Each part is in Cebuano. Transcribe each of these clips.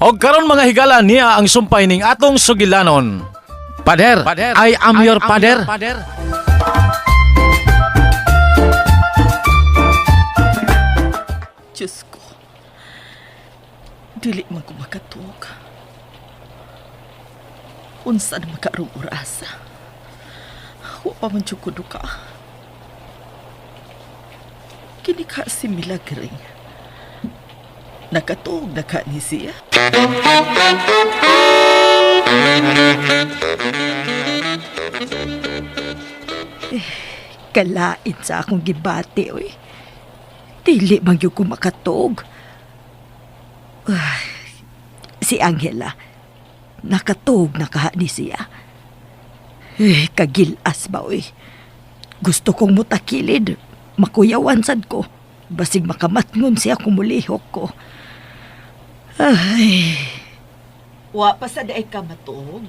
Og karon mga higala niya ang sumpay ning atong sugilanon. Pader, I am your pader. Diyos ko. Dili man ko makatuog. Unsa na makarong orasa. Wa pa man jud ko duka. Kini ka si Milagring. Nakatuog na ka ni siya. Kalain sa akong gibati, oy. Dili man gyud ko makatuog. Ay, si Angela, nakatuog na kaha ni siya. Eh, kagilas ba, oy. Gusto kong mutakilid. Makuyawan sad ko. Basig makamatngon siya kumulihok ko. Ay, Wa pa sa daay ka matuog.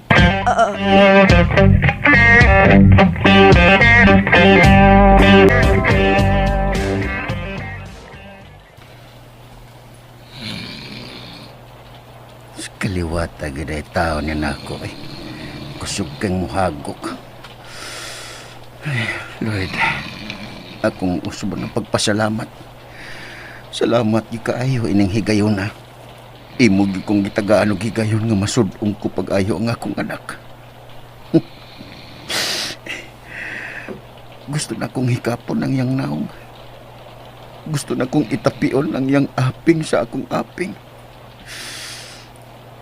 Sa kaliwat agad ay tao niya nako eh. Kusog kang muhagok. Ay, Lord, akong usbo ng pagpasalamat. Salamat gi kaayo ining higayon na. Imo gi kong gitagaan og higayon nga masud-ong ko pag-ayo ang akong anak. Gusto na kong hikapon ang iyang naong. Gusto na kong itapion ang iyang aping sa akong aping.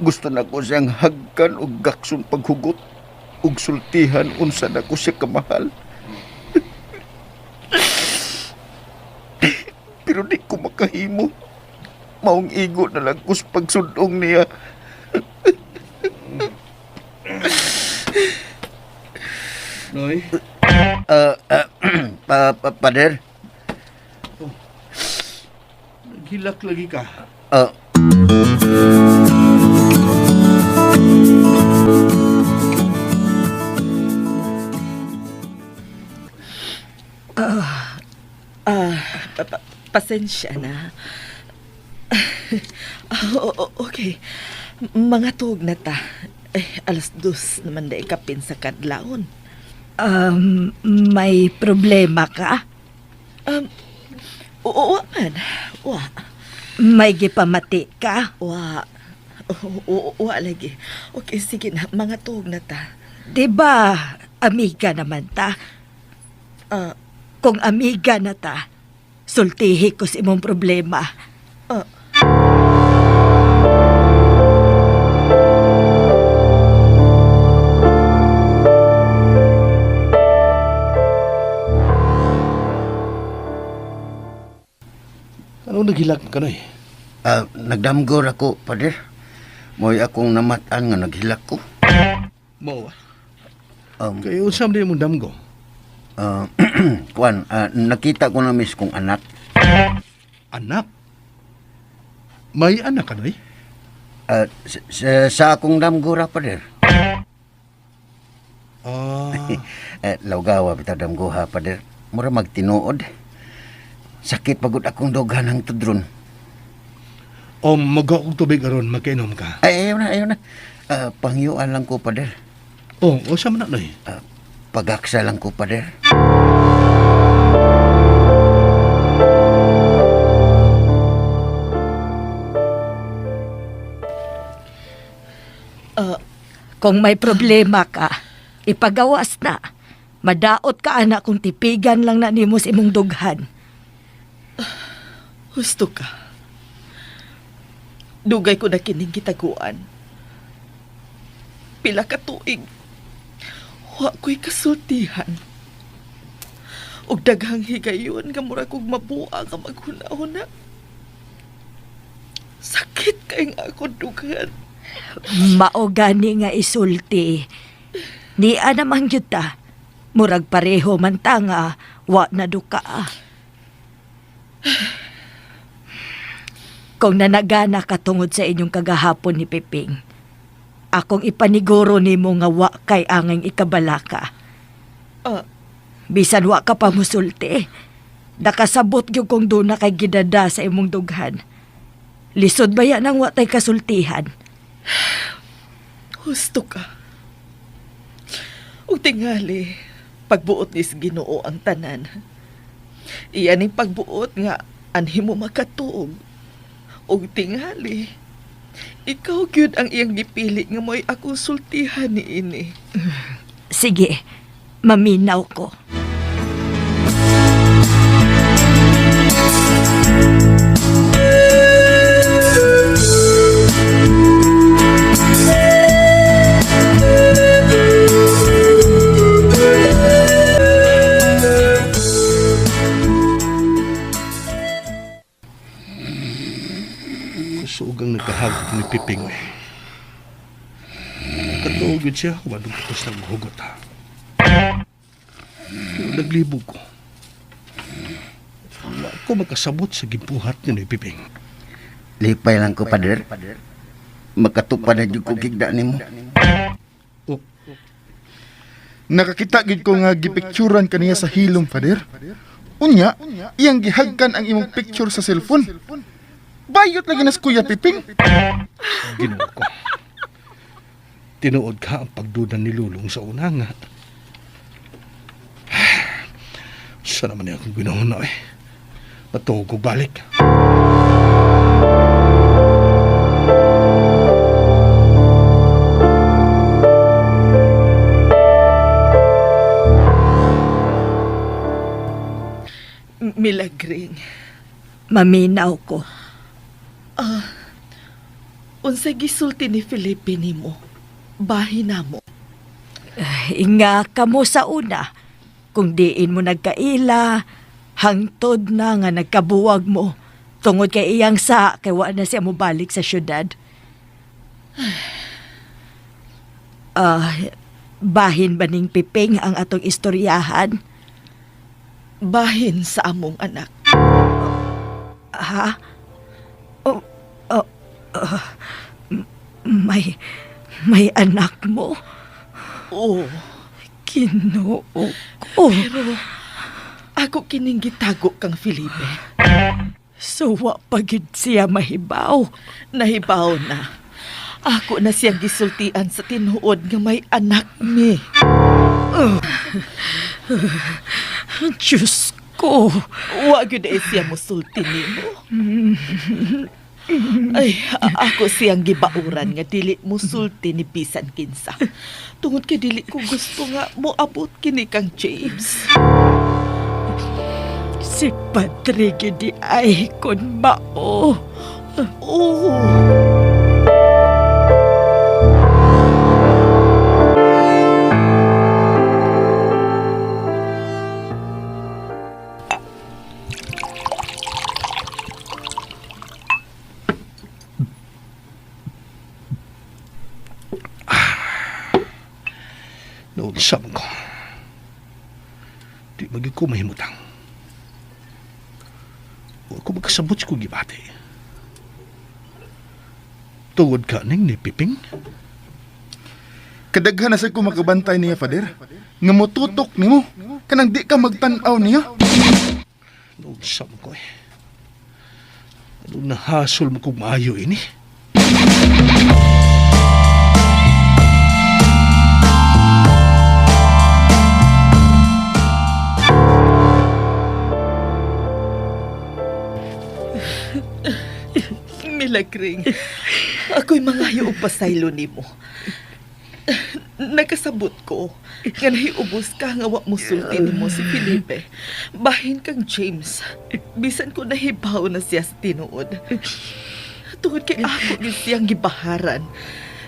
Gusto na ko siyang hagkan og gakson paghugot ug sultihan unsa na ko siya kamahal. Pero di ko makahimo. Maong igo na lang ko sa pagsudong niya. Noy, Pader? naghilak lagi ka. Ah, Ah, pasensya na. Ah, okay. Mga tuog na ta. Eh, 2:00 naman na ikapin sa kadlawon. um, may problema ka? Um, oo, wa man. Wa. May gipamati ka? Wa. Oo, wa lagi. Okay, sige na. Mga tuog na ta. Di ba, amiga naman ta? Ah, Kung amiga na ta, sultihi ko sa imong problema. ah, Anong naghilak ka, Noy? Nagdamgor ako, Pader. Mo'y akong namatan nga naghilak ko. Mo, ah. Um, Kay unsa man mong damgo? ah, kuan, nakita ko na miss kong anak. Anak? May anak ka, Noy? Sa akong damgora, Pader. Ah, Eh, lawgawa bitaw damgoha, Pader. Mura magtinuod. Sakit pagod akong dughan ang tudron. o magaw og tubig aron makainom ka. Ay, ayaw na, ayaw na. Pangyuan lang ko, Pader. Oh, unsa man na, Noy? Ah, pagaksa lang ko, Pader. ah, Kung may problema ka, ipagawas na. Madaot ka anak kung tipigan lang na nimo sa imong dughan. Husto ka. Dugay ko na kining gitaguan. Pila ka tuig. Wa ko'y kasultihan. Og daghang higayon nga mura kog mabuang nga maghuna-huna. Sakit kay nga ako dughan. Mao gani nga isulti. Niya naman gyud ta. Murag pareho man ta nga wa na duka. Kung nanagana ka tungod sa inyong kagahapon ni Piping, akong ipaniguro nimo nga wa kay anging ikabalaka. Ah, Bisan wa ka pa musulti. Nakasabot gyud kung doon na kay gidada sa imong dughan. Lisod ba yan ang watay kasultihan? Husto ka. Ug tingali, pagbuot nis Ginoo ang tanan. Iyan ang pagbuot nga anhi mo makatuog. Ug tingali, ikaw gyud ang iyang gipili nga mo'y akong sultihan niini. Sige, maminaw ko. Kusugang nagkahagok ni Piping eh. Katuog yun siya, wadong tapos ng hugot ha. Pero naglibog ko. Wala ko makasabot sa gibuhat niya ni Piping. Lipay lang ko, Pader. Makatupad na jud ko gigda nimo. O, Nakakita gid ko nga gipicturan kaniya sa hilom, Father. Unya, iyang gihagkan ang imong picture sa cellphone. Bayot lagi nas Kuya Piping. Ginoo ko. Tinuod ka ang pagduda ni Lulong sa una nga. Sana man niya akong ginoo na eh. Patuog ko balik. Milagring. Maminaw ko. Unsay gisulti ni Felipe nimo? Bahin namo. Inga kamo sa una. Kung diin mo nagkaila, hangtod na nga nagkabuwag mo. Tungod kay iyang sa, kay wa na siya mobalik sa syudad. Ah, bahin ba ning Piping ang atong istoryahan? Bahin sa among anak. Ha? Oh, oh, ah, may, may anak mo? Oo. Ginoo ko. Pero ako kining gitago kang Felipe. Suwa pa gid siya mahibaw. Nahibaw na. Ako na siyang gisultian sa tinuod nga may anak mi. Diyos ko. Wa gyud ay siya mosulti nimo. Ay, ako siyang gibauran nga dili mosulti ni bisan kinsa. Tungod kay dili ko gusto nga moabot kini kang James. Si Padre gid di ay kon mao. Oo. Naunsa man ko. Di magig ko mahimutang. Wa ko magkasabot sa kong gibati. Tungod ka ning ni Piping, Kadaghan na sad ko makabantay niya, Father. Nga motutok nimo kanang di ka magtan-aw niya. naunsa man ko eh. Anong nahasol mo kong maayo ini? Milagring. Ako'y mangayo og pasaylo nimo. Nakasabot ko nga nahiubos ka nga wa mosulti nimo si Felipe. Bahin kang James. Bisan ko nahibaw na siya sa tinuod. Tungod kay ako gid siyang gibaharan.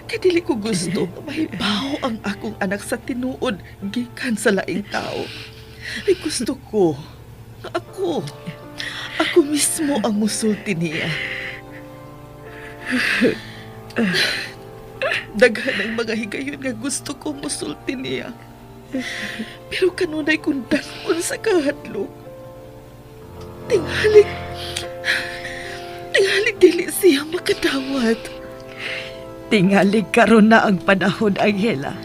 Kay dili ko gusto nga mahibaw ang akong anak sa tinuod gikan sa laing tao. Ay gusto ko nga ako ako mismo ang musulti niya. Daghan ang mga higayon nga gusto ko musulti niya. Pero kanunay kong dakon sa kahadlok. Tinghalik, tinghalik dili siya makadawat. Tingali karon na ang panahon, Angela.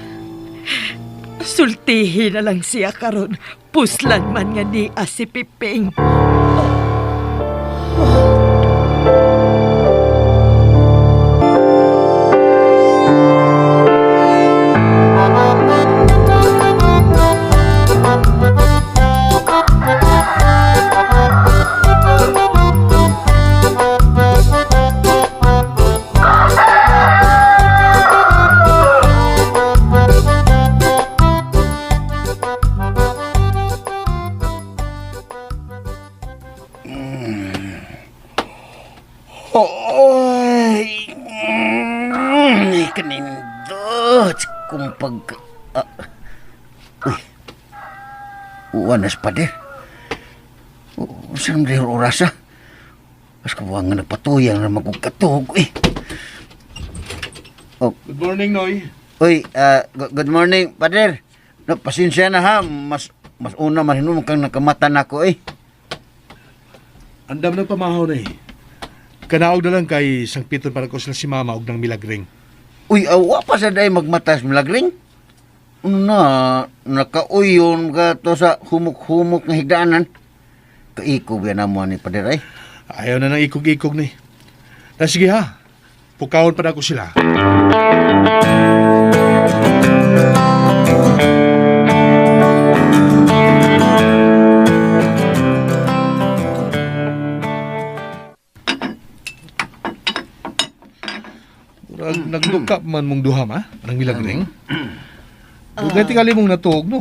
Sultihi na lang siya karon. Puslan man nga ni si Piping. Kanindot kung pag... Uy. Uwan as pader. Saan rin orasa? Mas kabuha nga nagpatuyang na magugkatog eh. Oh. Good morning, Noy. Uy, good morning, pader. No, pasensya na ha. Mas una man hinumang kang nakamata na ako eh. Andam ng pamahaw na eh. Kanaog na lang kay sangpiton para ko sila si mama og nang milagring. Uy, awa pa sa day magmatas milagring. Na, nakauyon ka to sa humok-humok nga higdaanan. Kaikog yan mo ni pader ay. Ayaw na ng ikog-ikog ni. Na sige ha, pukawon pa na ako sila. Murag nagduka man mong duha ma, nang milagring. Dugay tingali mong natuog no.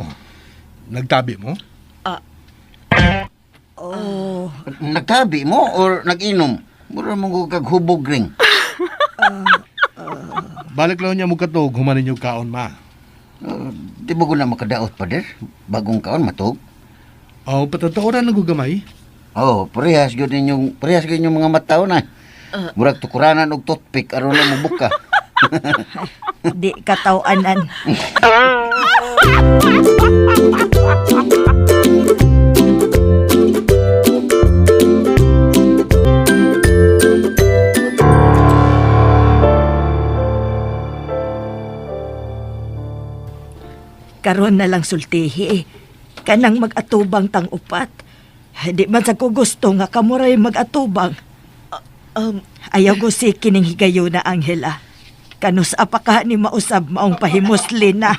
Nagtabi mo? Oh, Nagtabi mo or nag-inom? Mura mong kag hubog ring. Balik lang niya mo katuog, humanin yung kaon ma. Di ba ko na makadaot, pader? Bagong kaon, matug? Oh, patataoran lang gamay. Oh, parehas gyud ninyong parehas gyud inyong mga mataw na. Murag tukuranan og toothpick aron na mubuka. di katawanan. Karon na lang sultihi eh. Kanang mag-atubang tang upat. Di man sa ko gusto nga kamuray mag-atubang. Ayaw ko si kining higayo na Angela. Kanus apa ka ni mausab maong pahimuslin na.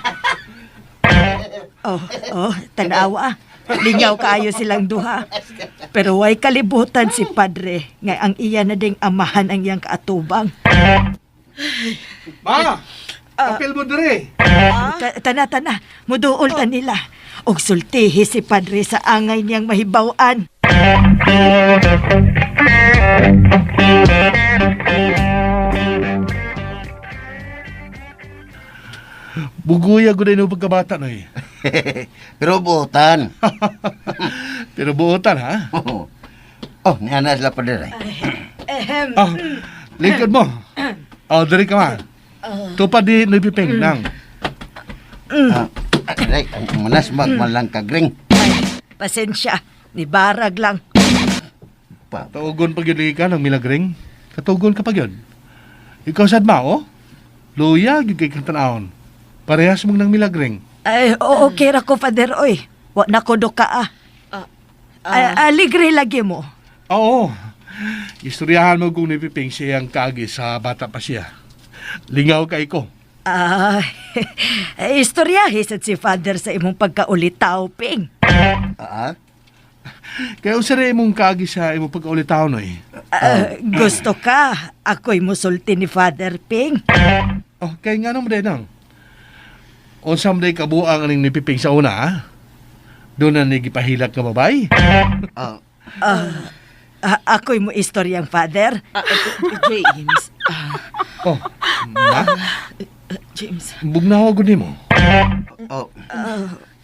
Oh, oh, tanawa. Lingaw kaayo silang duha. Pero way kalibutan si padre nga ang iya na ding amahan ang iyang kaatubang. Ma! Apil mo dire. Tana tana, muduol ta nila. Og sultihi si padre sa angay niyang mahibaw-an. Buguya ko din yung pagkabata na eh. Pero buotan. Pero buotan ha. Oh, niana sila pader ay. Ehem. Ah, lingkod mo. Oh, diri ka ma. Tupad di nagpiping nang. Aray, ang manas magman lang kagring. Ay, pasensya, ni barag lang. Pa. Tugon pag yun ka ng milagring. Katugon ka pag yun. Ikaw sad ma, oh. Luya, gyud kay kang tan-awon. Parehas mong nang milagring. Ay, oo, okay ra ko, Father, oy. Wa na ko do ka, ah. Aligre lagi mo. Oo. Istoryahan mo kung nipiping siyang kaagi sa bata pa siya. Lingaw kay ko. Ah, istorya sad si Father sa imong pagkaulitaw, Ping. Ah, Kaya unsa rin imong kaagi sa imong pagkaulitaw noy? Ah, gusto ka, ako'y musulti ni Father, Ping. Oh, kay nga mo din nang. Unsa man day kabuang aning nipiping sa una, ha? Doon na ni gipahilak ka babay? ah, Ah, ako'y mo istoryang Father. James. Oh, ma? James. Bugnawa gud nimo. oh.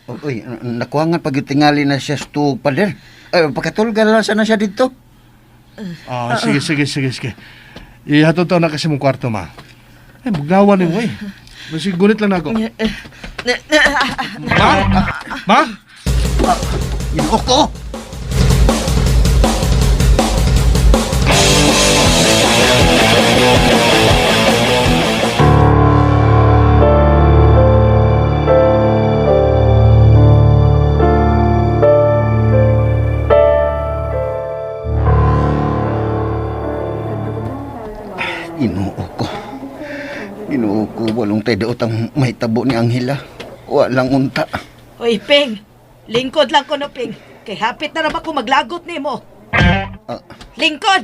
Oh, uy, nakuha nga pag tingali na siya sa tuog, pader. Ay, pagkatulga na lang sana siya dito. Ah, sige, sige, sige, sige. Ihatod na kasi mong kwarto, ma. Ay, bugnawa nimo eh. Masig gunit lang nako. Ma? Ma? Ginoo ko! Ginoo ko. Ginoo ko, walong tayo daot ang mahitabo ni Angela. Walang unta. Oy, Ping. Lingkod lang ko no, Ping. Kay hapit na ra ba ko maglagot nimo. Ah. Lingkod!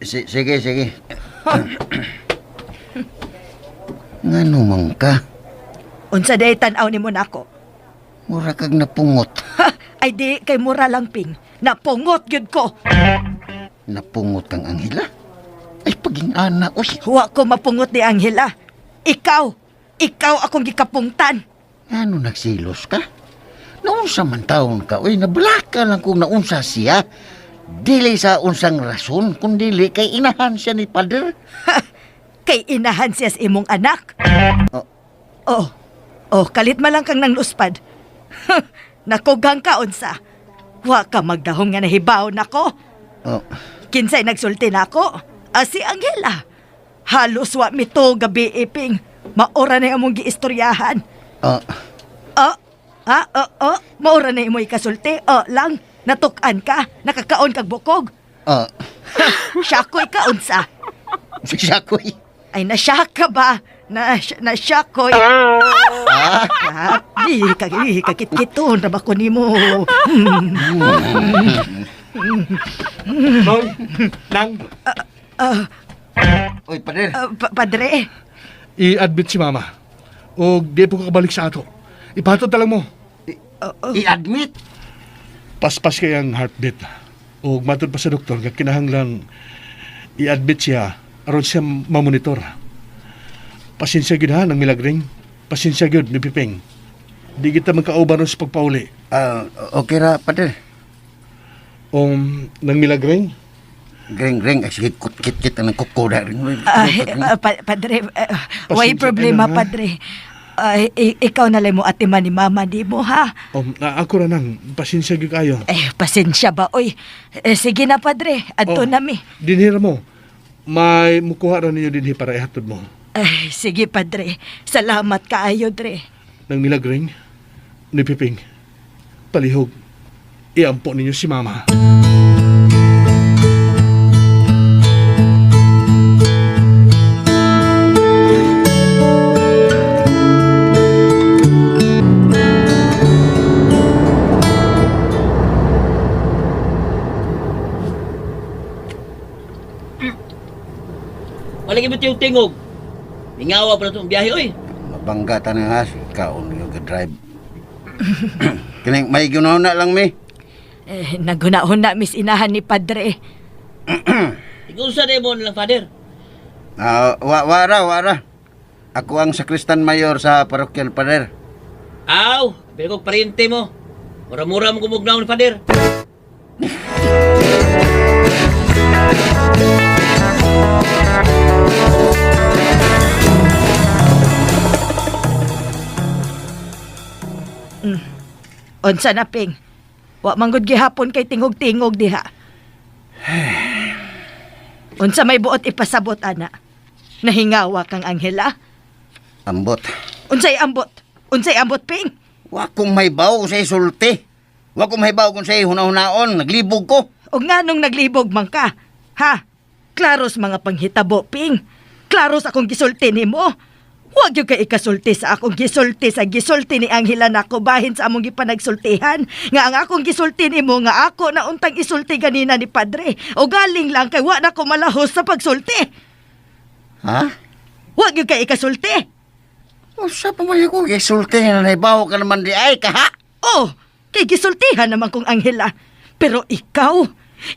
Sige, sige. Ngano man ka? Unsa day tan-aw nimo nako? Mura kag napungot. Ha, ay di kay mura lang, Ping. Napungot gyud ko. Napungot kang Angela? Ay, paging ana, uy. Wa ko mapungot ni Angela. Ikaw, ikaw akong gikapungtan. Ano nagsilos ka? Naunsa man taon ka, uy, nablaka lang kung naunsa siya. Dili sa unsang rason, kung dili kay inahan siya ni Pader. Kay inahan siya sa imong anak. Oh. Oh, oh, kalit man lang kang nangluspad. Nakugang ka unsa. Wa ka magdahom nga nahibaw nako. Oh, Kinsay nagsulti nako? Ah, si Angela. Halos wa mito gabi iping. Maora na imong giistoryahan. oh, Oh, ha? Oh, oh, maora na imo ikasulti. Oh, lang. Natukan ka. Nakakaon kag bukog. oh. Siyakoy ka unsa. Siya ko'y. Ay, nasyak ka ba? Na, nasyakoy. Ah, Ah, di ka di ka kitkiton ra ba ko nimo. Noy, nang, Uy, Pader. Padre, i-admit si mama. O di po kakabalik sa ato. Ipatod na lang mo. I-admit. Paspas kay ang heartbeat. O matod pa sa doktor nga kinahanglan i-admit siya aron siya mamonitor. Pasensya gyud ha ng milagring. Pasensya gyud ni Piping. Di kita magkauban ron sa pagpauli. Ah, okay ra, Pader. Nang milagring, Greng, greng. Ay, sige, kit-kit ang kukuda rin. padre, way Pasensya problema ka na, ha? padre. Ay, ikaw na lang mo atiman ni mama di mo ha. na ako ra nang pasensya gyud kayo. Eh, pasensya ba oy. Eh, sige na padre, adto Oh. na mi. Dinhira mo. May mukuha ra ninyo dinhi para ihatod mo. Ay, sige padre. Salamat kaayo dre. Nang milagring, ni Piping, palihog, iampo ninyo si Mama. Wala gibot yung tingog. Mingawa pa na itong biyahe, oy. Mabangga ta na ha. Ikaw, yung drive. Kining, may ginawa na lang, mi. Eh, naghuna-huna mis inahan ni padre. Ikaw sa mo lang, father. Ah, wa, wara, wara. Ako ang sakristan mayor sa parokyal, Pader. Aw, pero kong parente mo. Mura-mura mo gumugnaw ni father. Unsa na ping? Wa manggod gihapon kay tingog-tingog diha. Unsa may buot ipasabot ana? Nahingawa kang Angela? Ambot. Unsay ambot? Unsay ambot ping? Wa kong may baw sa isulti. Wa kong may baw kung sa hunahunaon. Naglibog ko. O nganong naglibog man ka? Ha? Klaros mga panghitabo ping. Klaros akong gisulti nimo. Huwag yung kay ikasulti sa akong gisulti sa gisulti ni Angela nako bahin sa among gipanagsultihan. Nga ang akong gisulti nimo nga ako na untang isulti ganina ni padre. O galing lang kay wa na ko malahos sa pagsulti. Ha? Huwag yung kay ikasulti. Usa pa man ko isulti na naibaw ka naman di ay kaha. Oh, kay gisultihan naman kong Angela. Pero ikaw,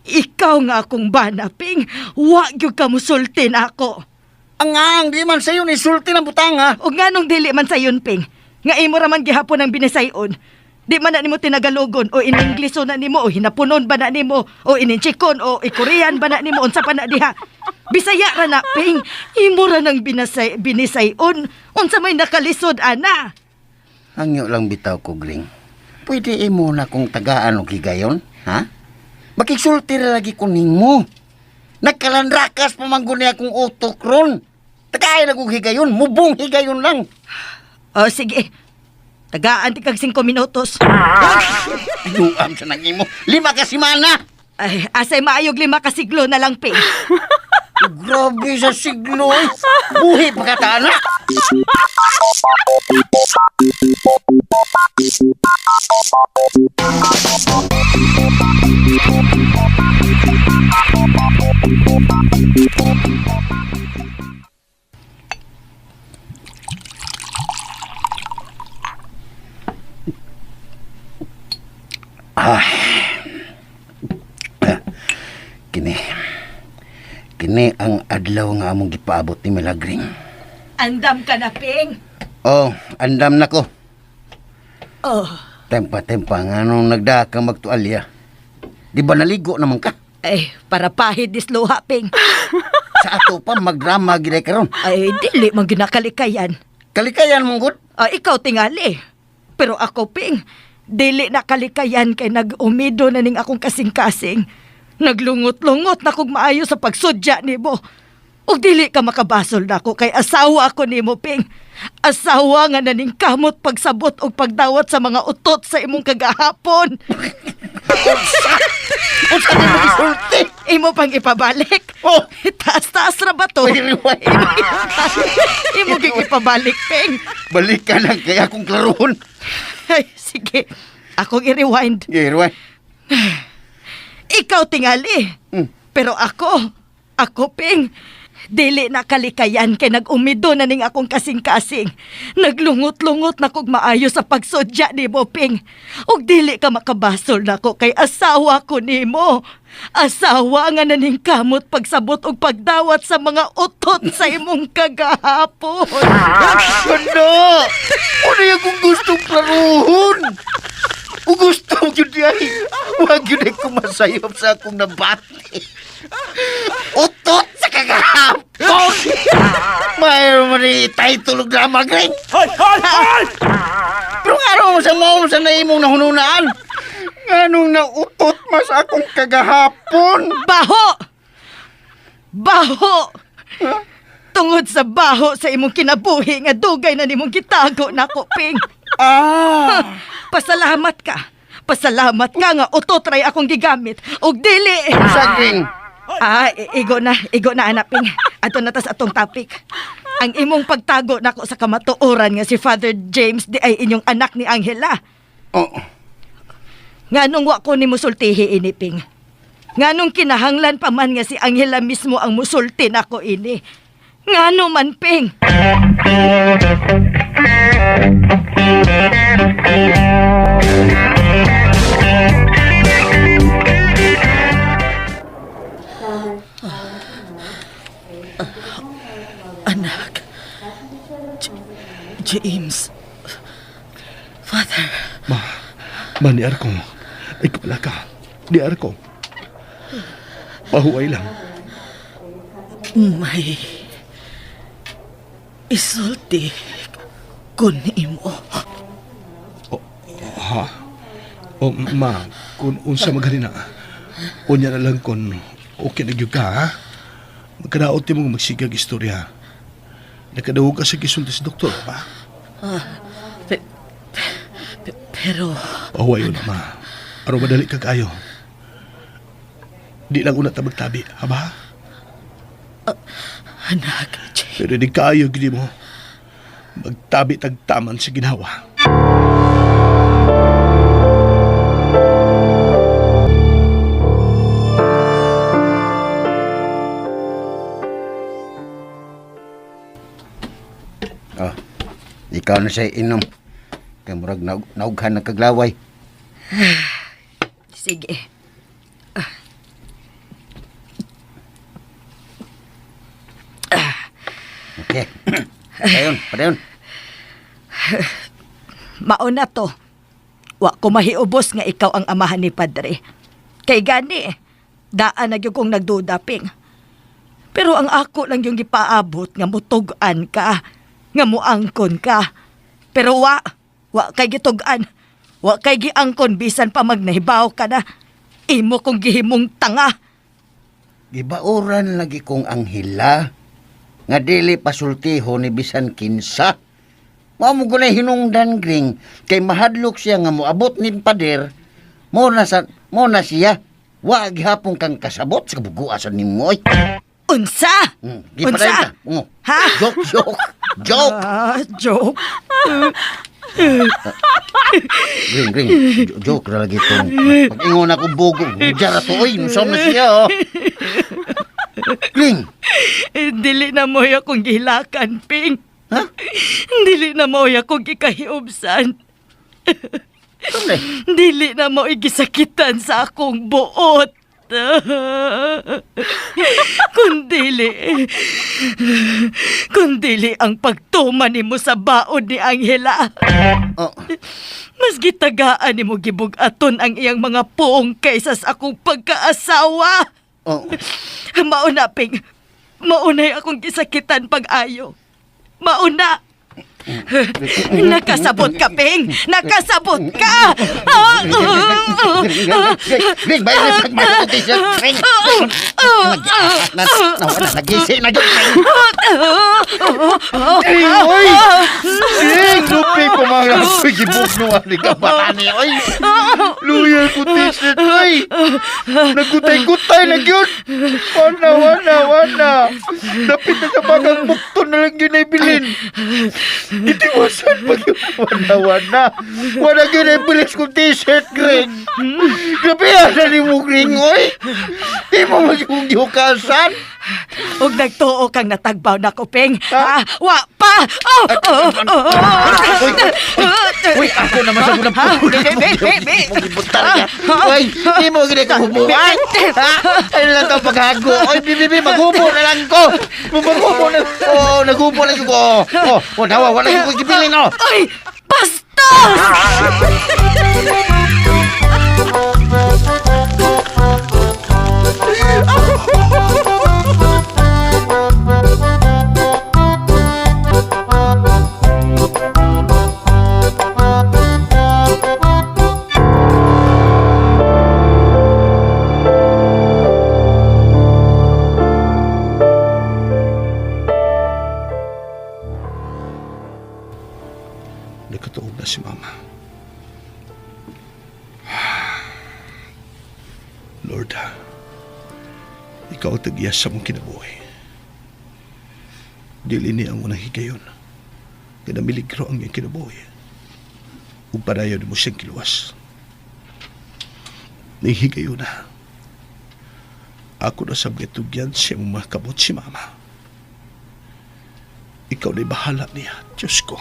ikaw nga akong banaping, wa gyud ka musulti na ako. Ang ang di man sayo ni sulti ng butang ha. O nga nung dili man sayon, Ping, nga imo ra man gihapon ang binisayon. Di man na nimo tinagalogon o iningleso na nimo o hinapunon ba na nimo o ininchikon o ikorean ba na nimo unsa pa na diha. Bisaya ra na, Ping. Imo ra nang binasay, binisayon. Unsa may nakalisod ana. Hangyo lang bitaw ko, Gring. Pwede imo na kong tagaan og higayon, ha? Makigsulti ra lagi ko nimo. Nagkalandrakas pa man guni akong utok ron. Tagaay lang kong higayon, mubong higayon lang. O sige. Tagaan ti kag 5 minutos. Ayuam sa nang imo. 5 ka semana. Ay, asay maayog 5 ka siglo na lang, Ping. Grabe sa siglo. eh. Buhi pa ka ta, anak. Ah. Kini. Kini ang adlaw nga among gipaabot ni Milagring. Andam ka na, Ping. Oh, andam na ko. Oh, Tempa-tempa nga nung nagdaa ka magtualya. Di ba naligo naman ka? ay, para pahid disluha, Ping. Sa ato pa magdrama gid karon. Ay, dili man ginakalikayan. Kalikayan mong gud. Ah, ikaw tingali. Pero ako, Ping, dili na kalikayan kay nag-umido na ning akong kasing-kasing. Naglungot-lungot na kog maayo sa pagsudya nimo. Ug dili ka makabasol nako kay asawa ako nimo, Ping. Asawa nga naningkamot pagsabot og pagdawat sa mga utot sa imong kagahapon. Unsa ni mo gisulti? Imo pang ipabalik. Oh! Taas-taas ra ba to? Uy, rewind. Imo gig ipabalik, Ping. Balik ka lang kay akong klarohon. Ay, sige. Akong i-rewind. Yeah, rewind. Ikaw tingali. Pero ako, ako Ping, dili na kalikayan kay nag-umido na ning akong kasing-kasing. Naglungot-lungot na kog maayo sa pagsudya nimo, Ping. Ug dili ka makabasol nako kay asawa ko nimo. Asawa nga naningkamot pagsabot og pagdawat sa mga utot sa imong kagahapon. Ano? Ano yung kung gustong klarohon? Kung gusto mo yun ay, huwag yun ay kumasayop sa akong nabati. Utot sa kagahapon! Mayroon mo ni title og drama, Greg. Hoy! Hoy! Hoy! Pero nga mo sa mo sa naimong nahununaan? Nganong nautot mas akong kagahapon? Baho! Baho! Tungod sa baho sa imong kinabuhi nga dugay na nimong gitago nako, Ping. Ah! Pasalamat ka. Pasalamat ka nga utot ray akong gigamit. Og dili. Sa Green. Ah, igo na, igo na anak Ping. Ato na tas atong topic. Ang imong pagtago nako sa kamatuoran nga si Father James di ay inyong anak ni Angela. Oh, Nganong wa ko ni musultihi ini, Ping. Nganong kinahanglan pa man nga si Angela mismo ang musulti nako ini. Ngano man, Ping? Anak. James. Father. Ma, ma ni Arko. Ay kapala ka. Ni Arko. Pahuway lang. May isulti kun imo. Ha? O ma, kung unsa maghari na. Unya na lang kung okay na gyud ka, ha? Magkadaot mo magsigag istorya. Nakadawag ka sa gisulti sa doktor, ba? Pe- pero Pahuway na, ma. Aron madali ka kayo. Di lang una ta magtabi, ha ba? anak, James. Pero di kaayo gid mo. Magtabi tagtaman sa ginawa. oh. Ikaw na siya inom. Kay murag naughan na kaglaway. Sige. Okay. Padayon, padayon. Mauna to. Wa ko mahiubos nga ikaw ang amahan ni Padre. Kay gani, daan na gyud kong nagdudaping. Pero ang ako lang yung gipaabot nga mutug-an ka, nga muangkon ka. Pero wa, wa kay gitug-an. Wa kay giangkon bisan pa magnahibaw ka na. Imo kong gihimong tanga. Gibauran lagi kong anghila nga dili pasultiho ni bisan kinsa. Mao mo gunay hinungdan gring kay mahadlok siya nga moabot ni pader. Mo na siya. Wa gihapon kang kasabot sa kabuguasan nimo oy. Unsa? Gipadayon Unsa? ka. Mm. Ha? Joke, joke. Joke. Ah, joke. Green, green. Joke ra lagi tong. Pag-ingon ako bugo, jara to oy, musom na siya oh. Green. Eh, dili na mo akong gihilakan, Ping. Ha? Dili na mo akong gikahiubsan. Saan Dili na mo gisakitan sa akong buot. Kundili. Kundili ang pagtuman nimo sa baod ni Angela. Oh, Mas gitagaan nimo gibug-aton ang iyang mga puong kaysa sa akong pagkaasawa. oh. Mauna, Ping. Maunay akong gisakitan pag-ayo. Mauna! Nakasabot ka, Ping! Nakasabot ka! Ring, bayan na pagmahal ko t-shirt. Ring! Nawala, nagisi na dyan. Ring, oy! Ring, lupi ko mga ako'y gibugno ani ka batani, oy! Luya ko t-shirt, oy! Nagutay-gutay na gyud! Wana, wana, wana! Dapit na sa bagang bukto na lang yun ay bilin. Itiwasan pa yun. Wana, wana. Wana gyud ay bilis kong t-shirt, Greg. Grabe, asa ni mo, Greg, oy! Di mo magyukasan. Ug nagtuo kang natagbaw na ko, Ping. Ah, wa pa! Oh, oh, oh, Uy, ako naman sa unang Ha? Be, be, be, be. Butar niya. Uy, di mo gini ka humuan. Ha? Ano lang to paghago? Uy, bibi, maghubo na lang ko. Maghubo na. Oh, naghubo lang ko. Oh, oh, nawa, wala ko gibilin, oh. Ay! Bastos! Nagkatuog na si Mama. Lord, ikaw ang tag-iyas sa mong kinabuhi. Dili ni ang unang higayon. Nga namiligro ang iyang kinabuhi. Ug padayon mo siyang kiluwas. Nahihigayon na. Ako na sa gitugyan siya mong makabot si Mama. Ikaw na'y bahala niya, Diyos ko.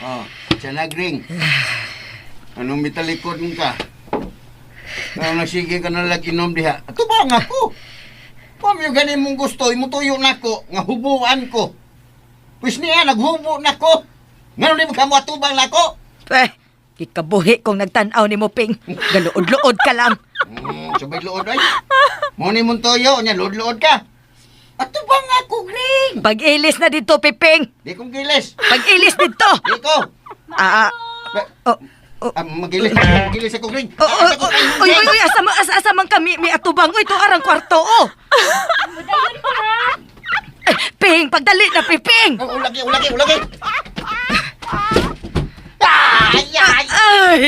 Oh, tiyan Ring. Anong mitalikod mo ka? Ano nagsige ka na lang inom diha? Ato ba nga ko? Pamyo gani mong gusto, imutuyo na ko, nga hubuan ko. Pwis niya, naghubo na ko. Ngano di mo ka mo atubang na ko? Eh, ikabuhi kong nagtan-aw ni mo, Ping. Galuod-luod ka lang. Sabay luod ay. Mo ni mong toyo, nya luod-luod ka. Ato ba nga ko, Ring? Pag-ilis na dito, Piping. Di kong gilis. Pag-ilis dito. Di ko. Ah, ah, oh, oh, Ah, magilis, magilis ako, Ring. oh, oh, oh, oy, oy, oy, asa, asa, asa man kami, may atubang, oy, to arang kwarto, oh. Eh, Ping, pagdali na, Piping. Oh, ulagi, ulagi, ulagi. Ay, ay. Ay!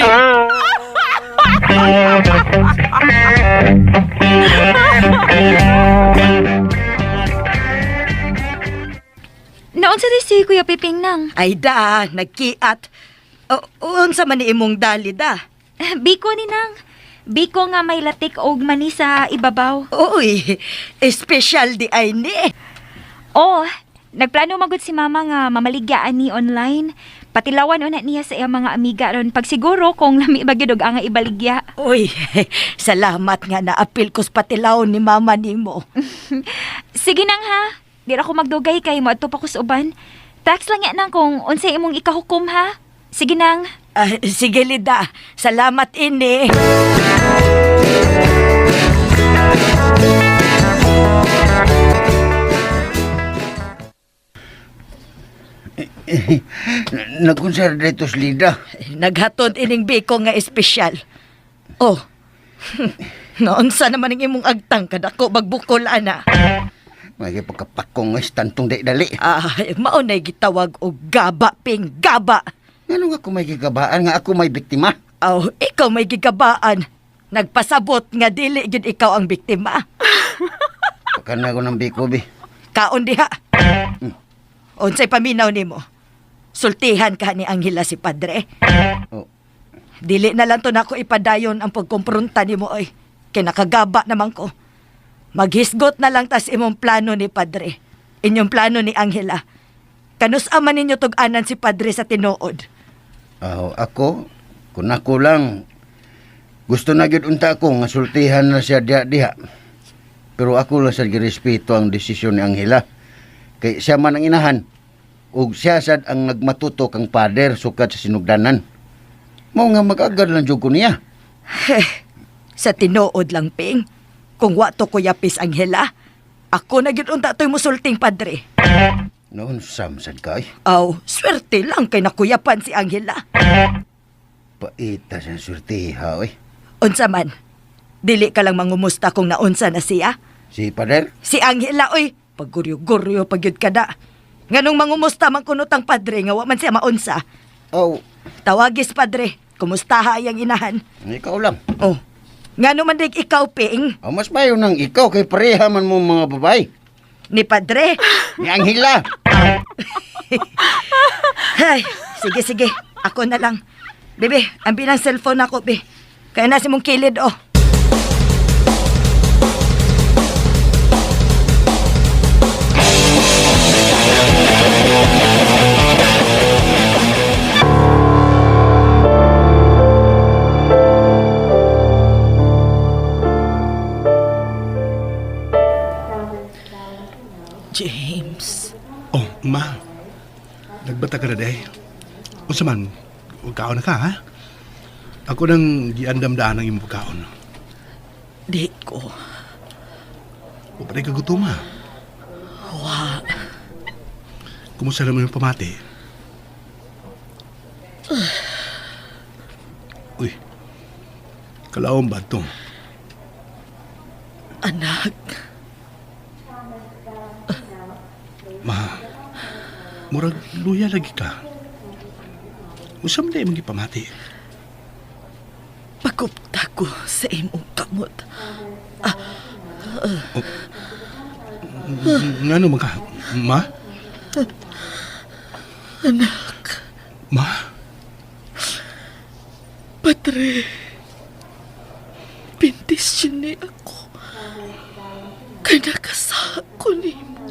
Naunsa di si Kuya Piping nang? Ay da, nagkiat. O, unsa man ni imong dali da? Biko ni nang. Biko nga may latik og mani sa ibabaw. Uy, espesyal di ay ni. Oh, nagplano magud si mama nga mamaligyaan ni online. Patilawan una niya sa iyang mga amiga ron pagsiguro kung lami ba gyud og ang ibaligya. Uy, salamat nga naapil ko sa patilaw ni mama nimo. Sige nang ha. Di ra ko magdugay kay moadto pa ko sa uban. Tax lang ya nang kung unsay imong ikahukom ha. Sige nang. Ah, sige Lida, salamat ini. Nagkonsar dito sa Lida. Naghatod ining biko nga espesyal. Oh, naunsa naman ang imong agtang kadako bagbukol ana. May pagkapakong ay tantong di dali. Ah, maunay gitawag og gaba ping gaba. Ngano nga ako may gigabaan nga ako may biktima? Aw, ikaw may gigabaan. Nagpasabot nga dili gyud ikaw ang biktima. Pakan na ko ng biko, bi. Kaon diha. Unsay paminaw nimo? Sultihan ka ni Angela si Padre. Oh. Dili na lang to nako ipadayon ang pagkumpronta nimo oy. Kay nakagaba naman ko. Maghisgot na lang tas imong plano ni Padre. Inyong plano ni Angela. Kanus man ninyo tug-anan si Padre sa tinuod. Aw, ako, kung ako lang, gusto na gyud unta ako nga sultihan na siya diha diha. Pero ako lang sa girespeto ang desisyon ni Angela. Kay siya man ang inahan. Ug siya sad ang nagmatuto kang pader sukad sa sinugdanan. Mao nga mag-agad lang jud ko niya. Sa tinuod lang, Ping. Kung wa to kuyapis Angela, ako na gyud unta to'y musulting Padre. Noon samsad ka ay. Aw, swerte lang kay nakuyapan si Angela. Paita sa surtiha oy. Unsa man, dili ka lang mangumusta kung naunsa na siya. Si pader, Si Angela, oy, pagguryo-guryo pagyud ka da. Nganong mangumusta man kuno tang padre nga wa man siya maunsa. aw, Tawagis padre, kumusta ha iyang inahan? ikaw lang. Oh, ngano man dig ikaw, Ping, Aw, mas mayo nang ikaw kay pareha man mo mga babae. ni padre. Ni Angela. Ay, sige sige, ako na lang. Bebe, ang bilang cellphone ako, be. Kaya na si mong kilid, oh. James, Oh, ma. Nagbata ka na day. Unsa man, kaon na ka, ha? Ako nang giandam-daan ang imong pagkaon. di ko. O pa ka gutom, ha? Wa. Kumusta naman yung pamati? Uy, kalaom ba ito? Anak, Ma, murag luya lagi ka. Unsa man day imong gipamati? pagkupta ko sa imong kamot. Ngano man ka? Ma? Anak, Ma? Padre, pintisyon ni ako. Kay nakasako nimo.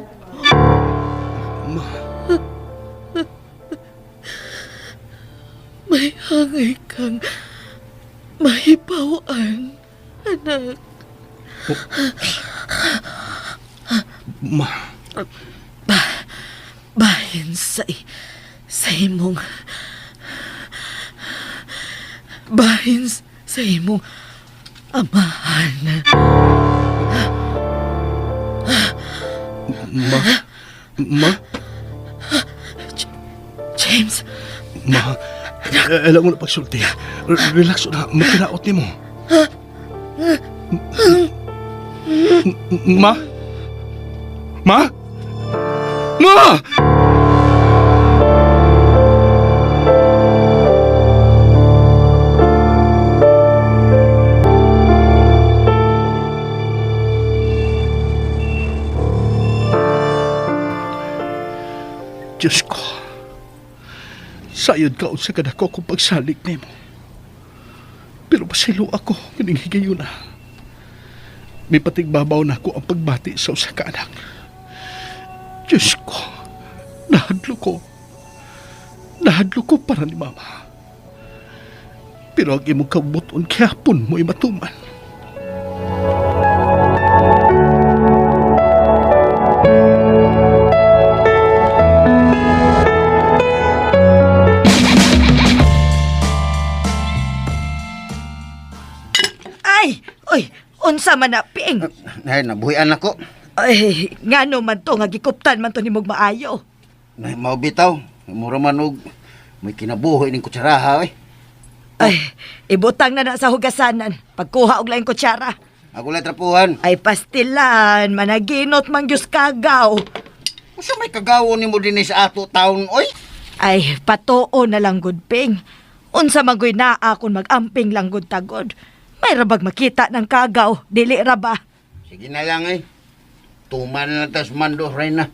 Ma? May hangay kang mahibawan, anak. Ma? Bahin sa, sa imong bahin sa imong amahan. Ma? Ma? James, Ma? Eh, alam mo na pagsulti. Relax na. Magkinaot ni mo. Ma? Ma? Ma! Diyos ko. Sayod ka unsa kadako kung pagsalig nimo. Pero pasaylo ako kining higayuna. May patigbabaw na ako ang pagbati sa usa ka anak. Diyos ko, nahadlo ko. Nahadlo ko para ni mama. Pero ang imong kabuton kihapon mo matuman. Ay, oy, unsa man na, Ping? Ay, nabuhian ako. Ay, ngano man to nga gikuptan man to nimog maayo. Ay, mao bitaw. Mura man og may kinabuhi ning kutsaraha oy. Ay, ibutang na na sa hugasanan. Pagkuha og laing kutsara. Ako lang trapuhan. Ay, pastilan, managinot man Diyos kagaw. Unsa may kagawo nimo dinhi sa ato taon oy? Ay, patoo na lang gud, Ping. Unsa magoy naa kung mag-amping lang gud tagod. May rabag makita ng kagaw, dili ra ba? Sige na lang eh. Tuman na lang tas mando Reyna.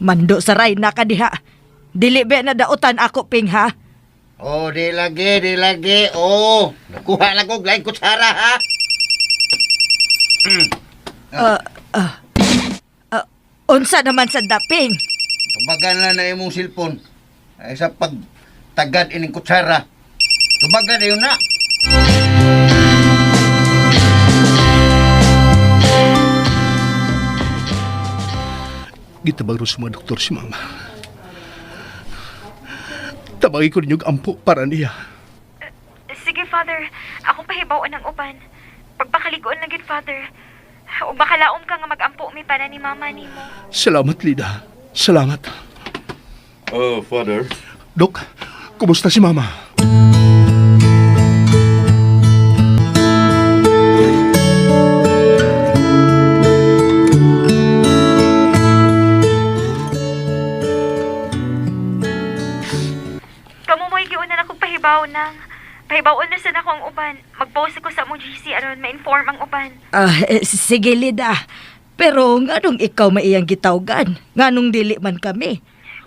Mando sa ray na ka diha. Dili ba na dautan ako, Ping, ha? Oh, di lagi, di lagi. Oh, nakuha na ko laing kutsara ha. Unsa naman sa daping? Tubagan na na imong silpon. Ay sa pagtagad ining kutsara. Tubagan na yun na. Gitabang ro sa mga doktor si mama. Tabagi ko ninyo ampo para niya. Sige, Father. Akong pahibaw-an ang uban. Pagpakaligoon lang yun, Father. O makalaom ka nga mag-ampo mi para ni Mama nimo. Salamat, Lida. Salamat. Oh, Father. Dok, kumusta si mama? Kamo mo'y giuna na kong pahibaw nang. Pahibaw-on na sad ako ang uban. Mag-post ako sa among GC aron ma-inform ang uban. Sige, Lida. Pero nganong ikaw maiyang gitawgan? Nganong dili man kami?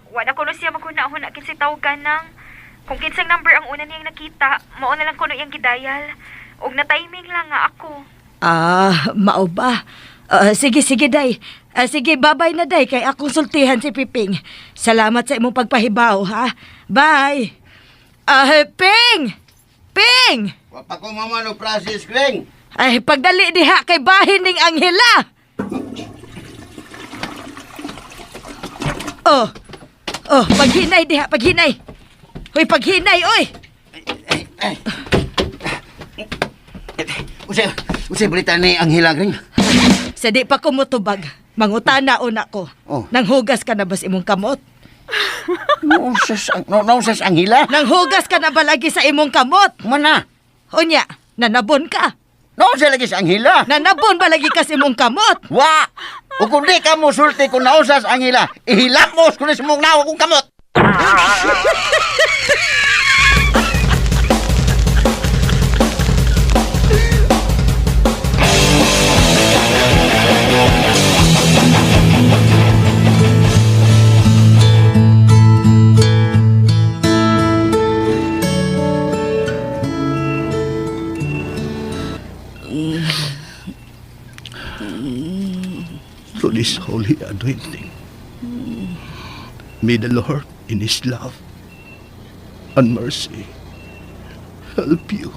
Wala ko no siya maghuna-huna kinsa tawgan nang. Kung kinsang number ang una niyang nakita, mao na lang kuno iyang gidayal. Og na timing lang nga ako. Ah, mao ba? Sige, sige, Day. Sige, babay na, Day, kay akong sultihan si Piping. Salamat sa imong pagpahibaw, ha? Bye! Ping! Ping! Wa pa ko mama no process, Gring. Ay, pagdali diha kay bahin ning Angela! Oh, oh, paghinay diha, paghinay. Hoy, paghinay, oy! Usay, usay balita ni Angela, Gring. Sa di pa ko mutubag, mangutana una ko. Oh. Nanghugas ka na ba sa imong kamot? Nausas, no, nausas Angela. Nanghugas ka na ba lagi sa imong kamot? Mana? Unya, nanabon ka. Nausa lagi sa Angela. Nanabon ba lagi ka sa imong kamot? Wa! O kung di ka mo sulti kung nausas Angela, ihilamos ko na sa mong nawa kong kamot. Through this holy anointing, may the Lord in His love and mercy help you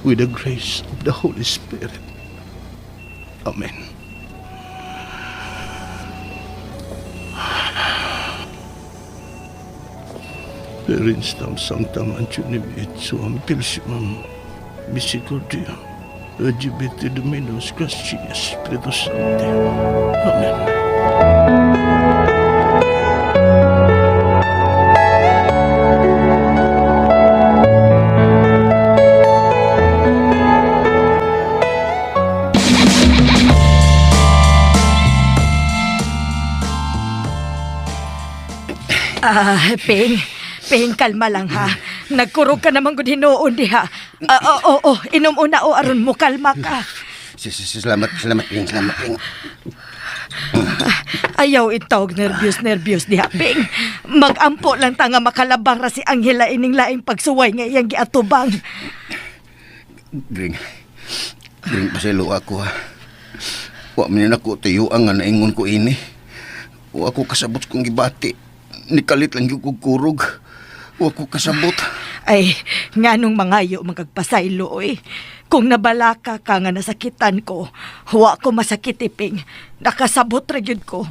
with the grace of the Holy Spirit. Amen. Perinstam sanctam antionim et suam pilsimam misericordia LGBT Dominus Gracias Spiritus Sancte. Amen. Ah, Ping. Ping, kalma lang ha. Nagkurog ka naman gud hinuon diha. Ah, oo, oo, inom una o aron mo kalma ka. Salamat, salamat, Gring, salamat, Gring. Ayaw itawag nervyos nervyos diha, Ping. Magampo lang ta nga makalabang ra si Angela ining laing pagsuway nga iyang giatubang. Gring, Gring, paselo ako ha. Wa man nako tuyo ang nga naingon ko ini. Wa ko kasabot kong gibati. Nikalit lang yung kog kurog. Wa ko kasabot. Ay, nganong mangayo magagpasaylo oy. Kung nabalaka ka nga nasakitan ko, huwa ko masakit iping. Nakasabot ra gyud ko.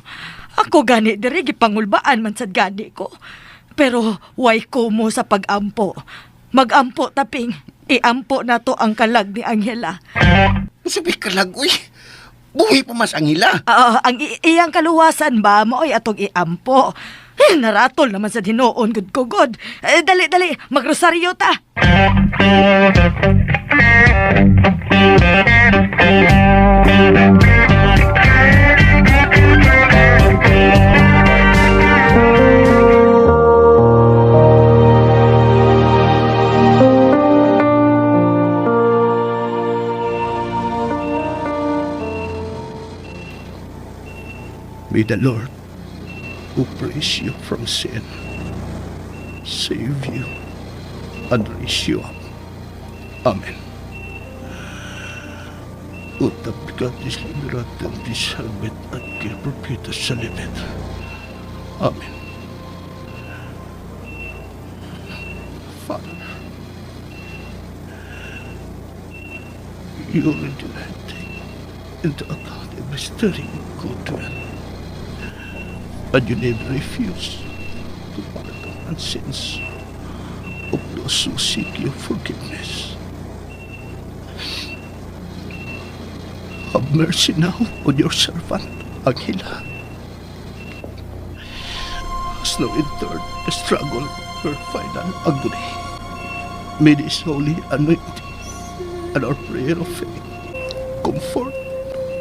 Ako gani diri gipangulbaan man sad gani ko. Pero way ko mo sa pagampo. Magampo taping, iampo na to ang kalag ni Angela. Sabi ka lang, uy. Buhi pa mas ang hila. Ah, ang iyang kaluwasan ba maoy atong iampo. Eh, naratol naman sa hinuon gud ko god. Eh, dali dali, magrosaryo ta. May the Lord who frees you from sin, save you, and raise you up. Amen. Ut abdicatis liberatem salvet atque proprietas salibet. Amen. Father, you already take into account every stirring good will, and you never refuse to pardon and sins of those who seek your forgiveness. Have mercy now on your servant, Angela, has now endured the struggle of her final agony. May this holy anointing and our prayer of faith comfort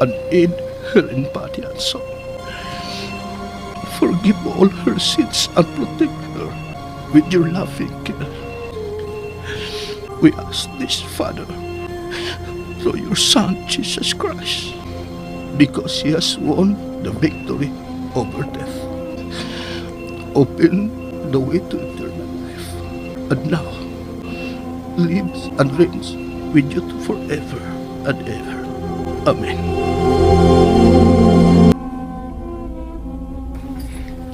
and aid her in body and soul. Forgive all her sins and protect her with your loving care. We ask this, Father, through your Son, Jesus Christ, because he has won the victory over death. Open the way to eternal life, and now lives and reigns with you forever and ever. Amen.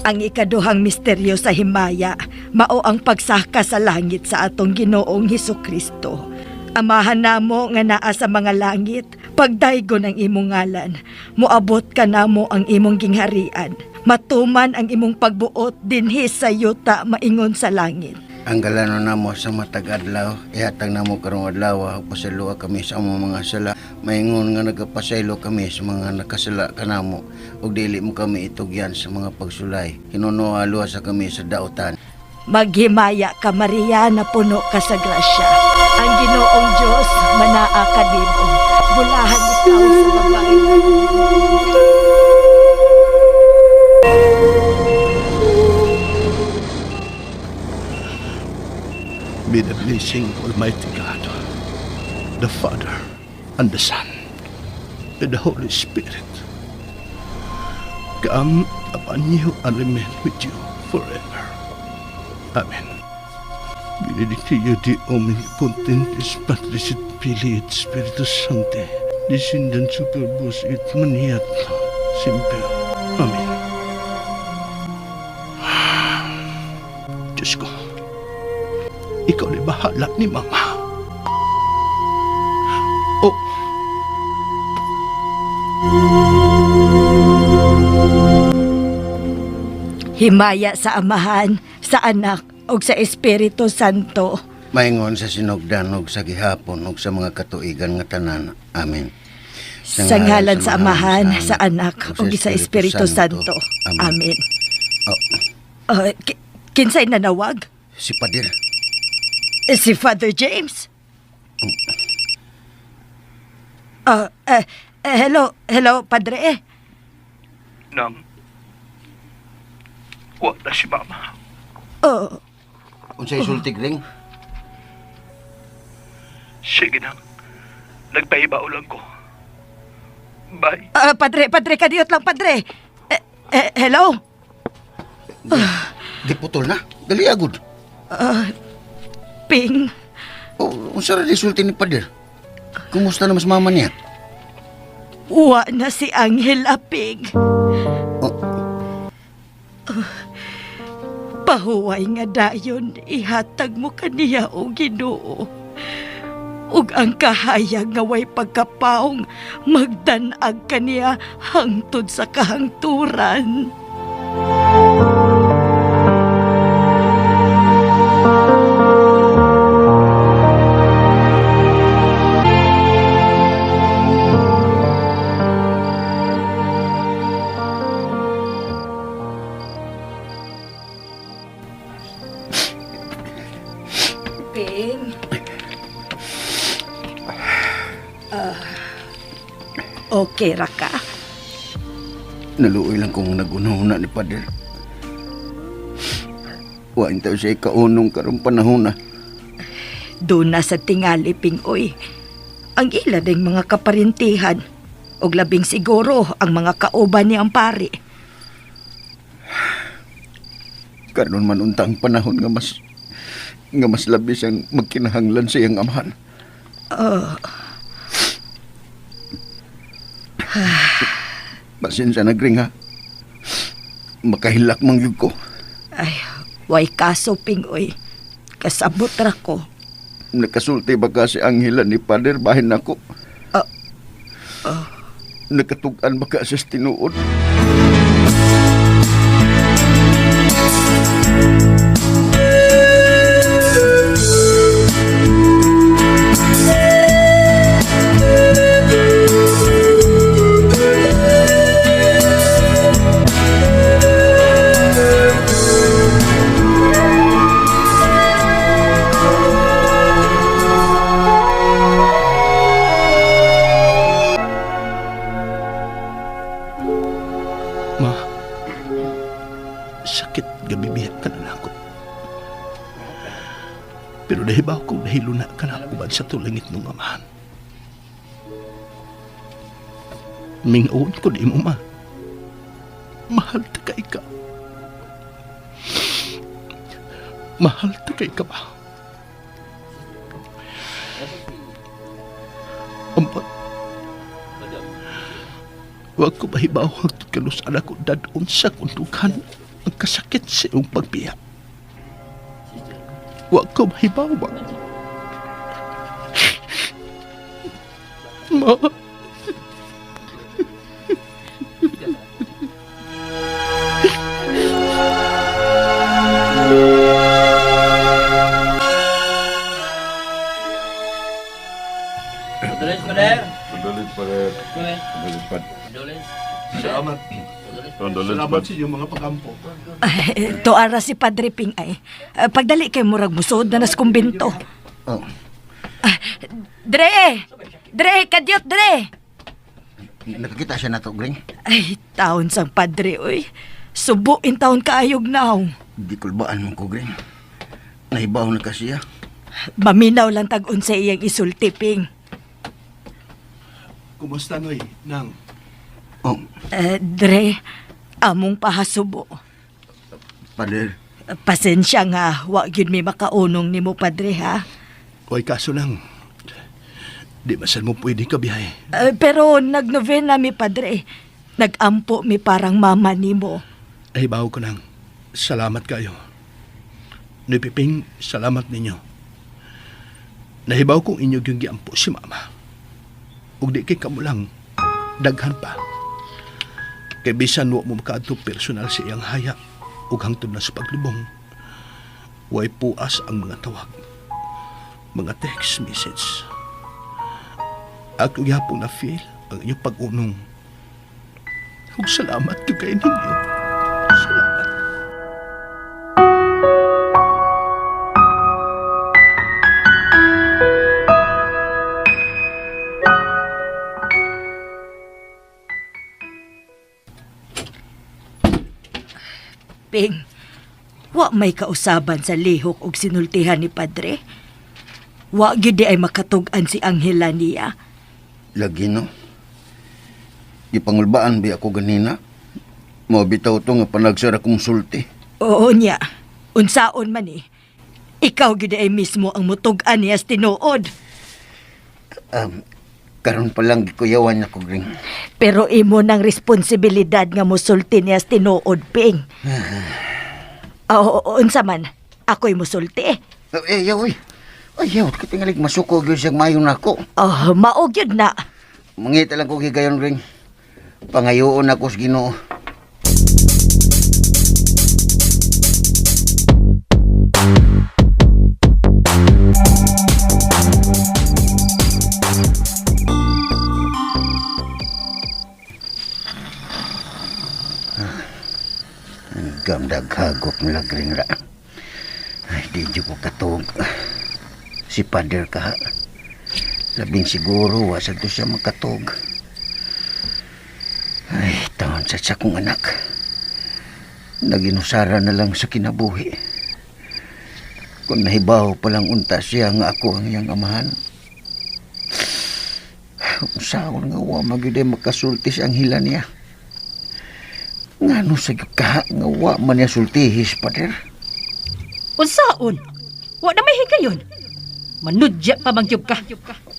Ang ikaduhang misteryo sa himaya, mao ang pagsaka sa langit sa atong Ginoong Hesus Kristo. Amahan namo nga naa sa mga langit, pagdaygon ang imong ngalan. Moabot ka namo ang imong gingharian. Matuman ang imong pagbuot dinhi sa yuta maingon sa langit. Ang galano namo sa matag adlaw, ihatag namo karong adlaw, pasayloa kami sa among mga sala. Maingon nga nagapasaylo kami sa mga nakasala kanamo, ug dili mo kami itugyan sa mga pagsulay. Hinunoa luwasa kami sa dautan. Maghimaya ka, Maria, na puno ka sa grasya. Ang Ginoong Diyos manaa kanimo. Bulahan ikaw sa babae. May the blessing of Almighty God, the Father, and the Son, and the Holy Spirit come upon you and remain with you forever. Amen. Benedictio Dei omnipotentes Patris et Filii et Spiritus Sancti, descendant super vos et maneat semper. Amen. Diyos ko, ikaw na bahala ni Mama. Oh. Himaya sa Amahan, sa Anak, ug sa Espiritu Santo. Maingon sa sinugdan ug sa gihapon ug sa mga katuigan nga tanan. Amen. Sa ngalan sa Amahan, sa Anak, ug sa Espiritu Santo. Amen. Amen. Oh, Kinsay nanawag? Si Pader. Si Father James. Hello, hello, Padre. Nang, wala si Mama. Oh, Unsay sulti ring? Sige nang, nagpahibaw lang ko. Bye. Padre, Padre, kadiyot lang, Padre. Hello? Di putol na. Dali agud. Ping. Oh, unsa ra di sulti ni Pader? Kumusta na mas mama niya? Wa na si Angela, Ping. Oh, Pahuway nga dayon, ihatag mo kaniya o Ginoo. Ug ang kahayag nga way pagkapaong, magdanag kaniya hangtod sa kahangturan. Ping. Okay ra ka? Naluoy lang kung nagunahuna ni Pader. Wain tayo siya ikaunong karong panahon na. Doon na sa tingali, Ping, oy. Ang ila ding mga kaparintihan. Og labing siguro ang mga kauban ni ang pari. Karon man unta ang panahon nga mas labi siyang magkinahanglan sa iyang amahan. Pasensya na, Gring, ha? Makahilak mang yug ko. Ay, way kaso, Ping, oy. Kasabot ra ko. Nakasulti ba ka si Angela ni Father bahin nako? Nakatug-an ba ka sa tinuod? Ma, sakit gabibiyak ka na nako. Pero nahibaw kong nahiluna ka na uban sa tulangit ng amahan. Mingaon ko di mo, ma. Mahal ta kay ka. Mahal ta kay ka ba? Ambot. Huwag ko mahibaw hangtod kanus-an ako dadon sa kundukan ang kasakit sa iyong pagbiya. Huwag ko mahibaw ba? Ma. Condolences, Pader. Condolences, Pader. Condolences, Pad. Salamat. Condolences, Salamat sa inyong mga pagampo. Ay, tuara si Padre Ping ay. Pagdali kay murag musod na nas kumbinto. Oh, Dre! Dre, kadyot, dre! nakakita siya na to, Gring. Ay, taon sang padre, oy. Subuin taon kaayog naw. Di kulbaan mo ko, Gring. Nahibaw na kasi siya. Maminaw lang tag-un sa iyang isulti, Ping. Kumusta, Noy? Nang, Oh, Dre, among pahasubo. Pader. Pasensya nga, wa gyud mi makaunong nimo padre ha. oy kaso lang, di masan mo pwede kabiyahe. Pero nagnovena mi padre. Nagampo mi parang mama nimo. Nahibaw ko nang, salamat kayo. Noy Piping, salamat ninyo. Nahibaw kong inyo yung giampo si mama. Ug di kay kamo lang, daghan pa. Kay bisan wa mo makaadto personal sa iyang haya ug hangtod na sa paglubong. Way puas ang mga tawag, mga text message. Ako gyapon na feel ang inyong pag-unong. Ug salamat gyud kay ninyo. Salamat. Ping, wa may kausaban sa lihok og sinultihan ni padre. Wa gyud di ay makatug-an si Angela niya. Lagi, no? Gipangulbaan bi ako ganina. Mao bitaw to nga panagsara kong sulti. Oo niya. Unsaon man eh. Ikaw gyud ay mismo ang mutug-an niya sa tinuod. Karon pa lang gikuyawan ako, Gring. Pero imo nang responsibilidad nga musulti niya sa tinuod, Ping. Oo, unsa man. Ako'y musulti. Eh, yaw, oy. Ay, yaw, katingalig masuko gyud siyang mayo nako. Oh, mao gyud na. Mangita lang ko higayon, Gring. Pangayoon ako sa Ginoo. Gamdag hagop nila, Gring ra. Ay, di dyan ko katog. Si Father ka. Labing siguro, wa sa to siya makatog. Ay, taon sa sa kong anak. Naginusara na lang sa kinabuhi. Kung nahibaw palang unta siya nga ako ang iyang amahan. Usaon nga wa magyud ay makasulti sa ang hila niya. Ngano sa ka nga wa man niya sultihis, pader? Unsaon? Wa na may higayon. Manudya pa man gyud ka.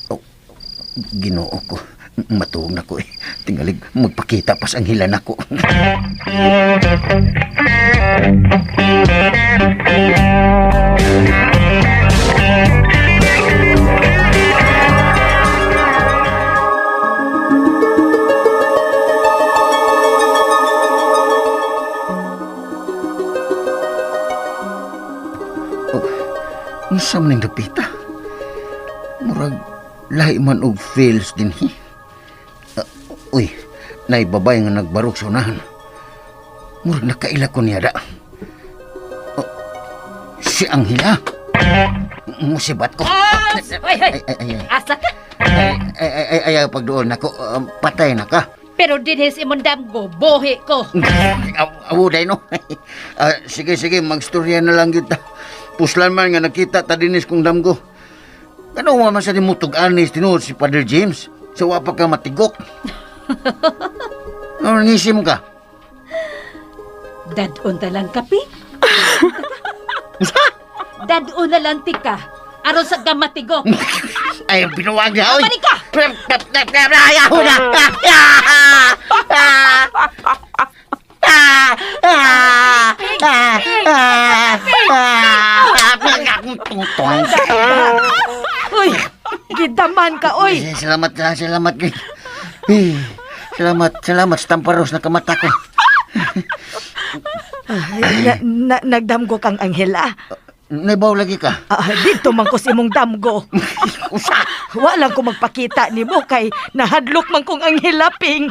Oh, Ginoo ko. Matuog na ko eh. Tingalig, magpakita pas ang hila nako. Oh, unsa man ning dapita? Murag lahi man og feels din hi. Ah, uy, nay babay nga nagbarok sa unahan. Murag nakaila ko niya da. Oh, si Angela. Musibat ko. Ay, ay, Ay, ay, ay, ay. Asa ka? Ay, ay, ay, ay, ay, pagduol nako, patay na ka. Pero dinhi sa imong damgo, buhi ko. Awo day no. Ah, sige sige, magstorya na lang gyud ta. Puslan man nga nakita ta dinis kong damgo. Kano man sa nimo tug-anis tinuod si Father James? Sa wa pa ka matigok. Ano ngisim ka? Dadon ta lang kapi. Dadon na lang tika. Aron sa gamatigok. Ay, binuwag na, oy! Balik ka! Ayaw na! Uy, gidaman ka, oy. Salamat, salamat. Eh, Salamat, salamat sa tamparos na kamata ko. Ay, nagdamgo kang Angela. Naibaw lagi ka. Ah, dito man ko sa imong damgo. Usa! Wa lang ko magpakita nimo kay nahadlok man kong Angela Ping.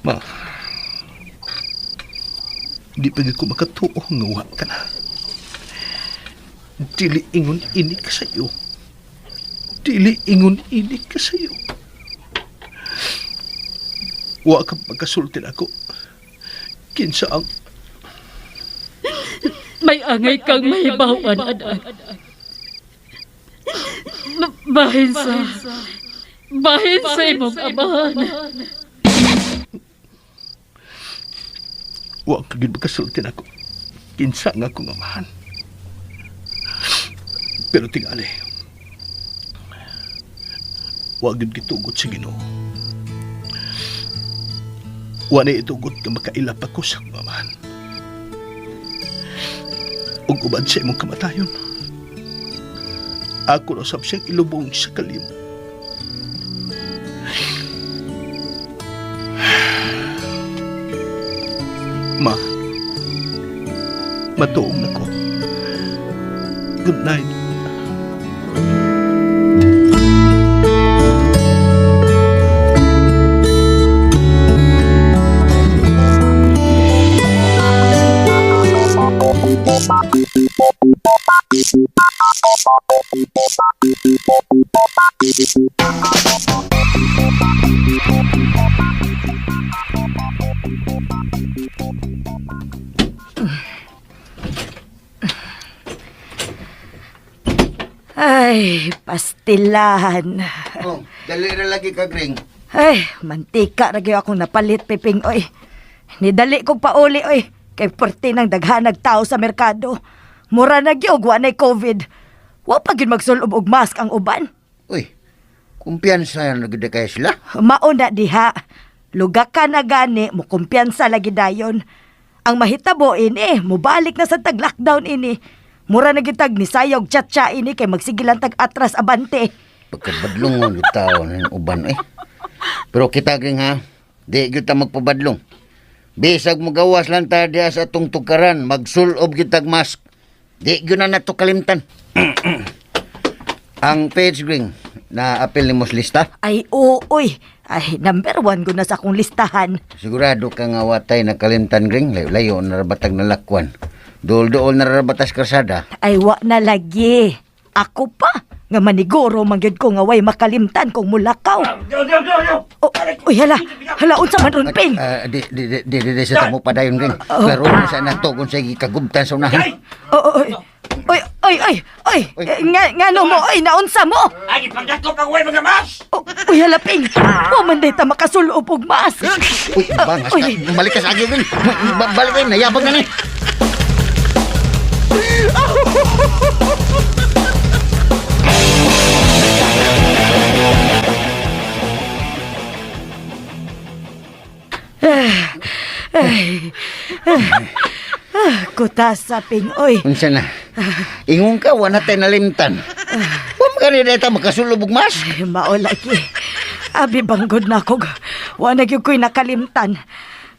Ma, di pa gyud ko makatuo nga wa ka na. Dili ingon ini ka sa iyo. Dili ingon ini ka sa iyo. Wa ka pagkasulti ako. Kinsa ang May angay kang mahibawan, anak. Bahin sa... Bahin sa imong amahan. Wa ka gyud makasulti nako. Kinsa nga akong amahan. Pero tingali, wa gyud gitugot sa Ginoo. Wa na itugot nga makaila pa ko sa akong amahan. Ug uban sa imong kamatayon, ako na usab siyang ilubong sa kalimot. Ma, matuong na ko. Good night. Ay, pastilan. Oh, dali ra lagi ka, Gring. Ay, mantika ra gyud akong napalit, Piping, oy. Nidali kog pauli, oy. Kay perti ng daghanag tao sa merkado. Mura na gyud wa nay COVID. Wa pa gyud magsulob og mask ang uban. Uy, kumpiyansa na gyud kay sila. Mao na diha. Luga ka na gani, mo kumpiyansa lagi dayon. Ang mahitabo ini, mubalik na sa tag lockdown ini. Mura na gyud tag ni sayog tsa ini kay magsigilan tag atras abante. Pagkabadlong ng tao ng uban eh. Pero kita Gring ha, di gyud ta magpabadlong. Bisag mo gawas lang ta diha sa atong tukaran, magsulob gyud tag mask. Di gyud na nato kalimtan. Ang page Gring, Na-apil ni mo sa lista? Ay, oo, oy. Ay, number 1 gud na sa akong listahan. Sigurado ka nga watay na kalimtan, Gring. Layo-layo na rabatag na lakwan. Dool-dool na rabatas karsada. Ay, wa na lagi. Ako pa. Nga maniguro man gyud ko nga way makalimtan kung mulakaw. Oh, uy, hala. Hala, unsa man ron, Ping? Ah, di, di, di, di, di, di, sa tamo padayon, Gring. Klaro na sa nato kung sa gikagubtan sa unahan. Oh, oy, oy, oy, oy, oy. Oy. Eh, Nga, ngano mo, oy, naunsa mo? Ay, pagdakop ang way mga mas! Oh, uy, hala, Ping. Wa man day ta makasulob og mask. Uy, bangas ka. Uy. Balik ka sa agi, Gring. Balik ka, nayabag na ni. Kuta sa Ping, oy. Unsa na? Ingon ka, wala tayo nalimtan. Wa man gani ta makasulubog mas. Ay, mao lagi. Abi banggod na ako. Wa na gyud ko'y nakalimtan.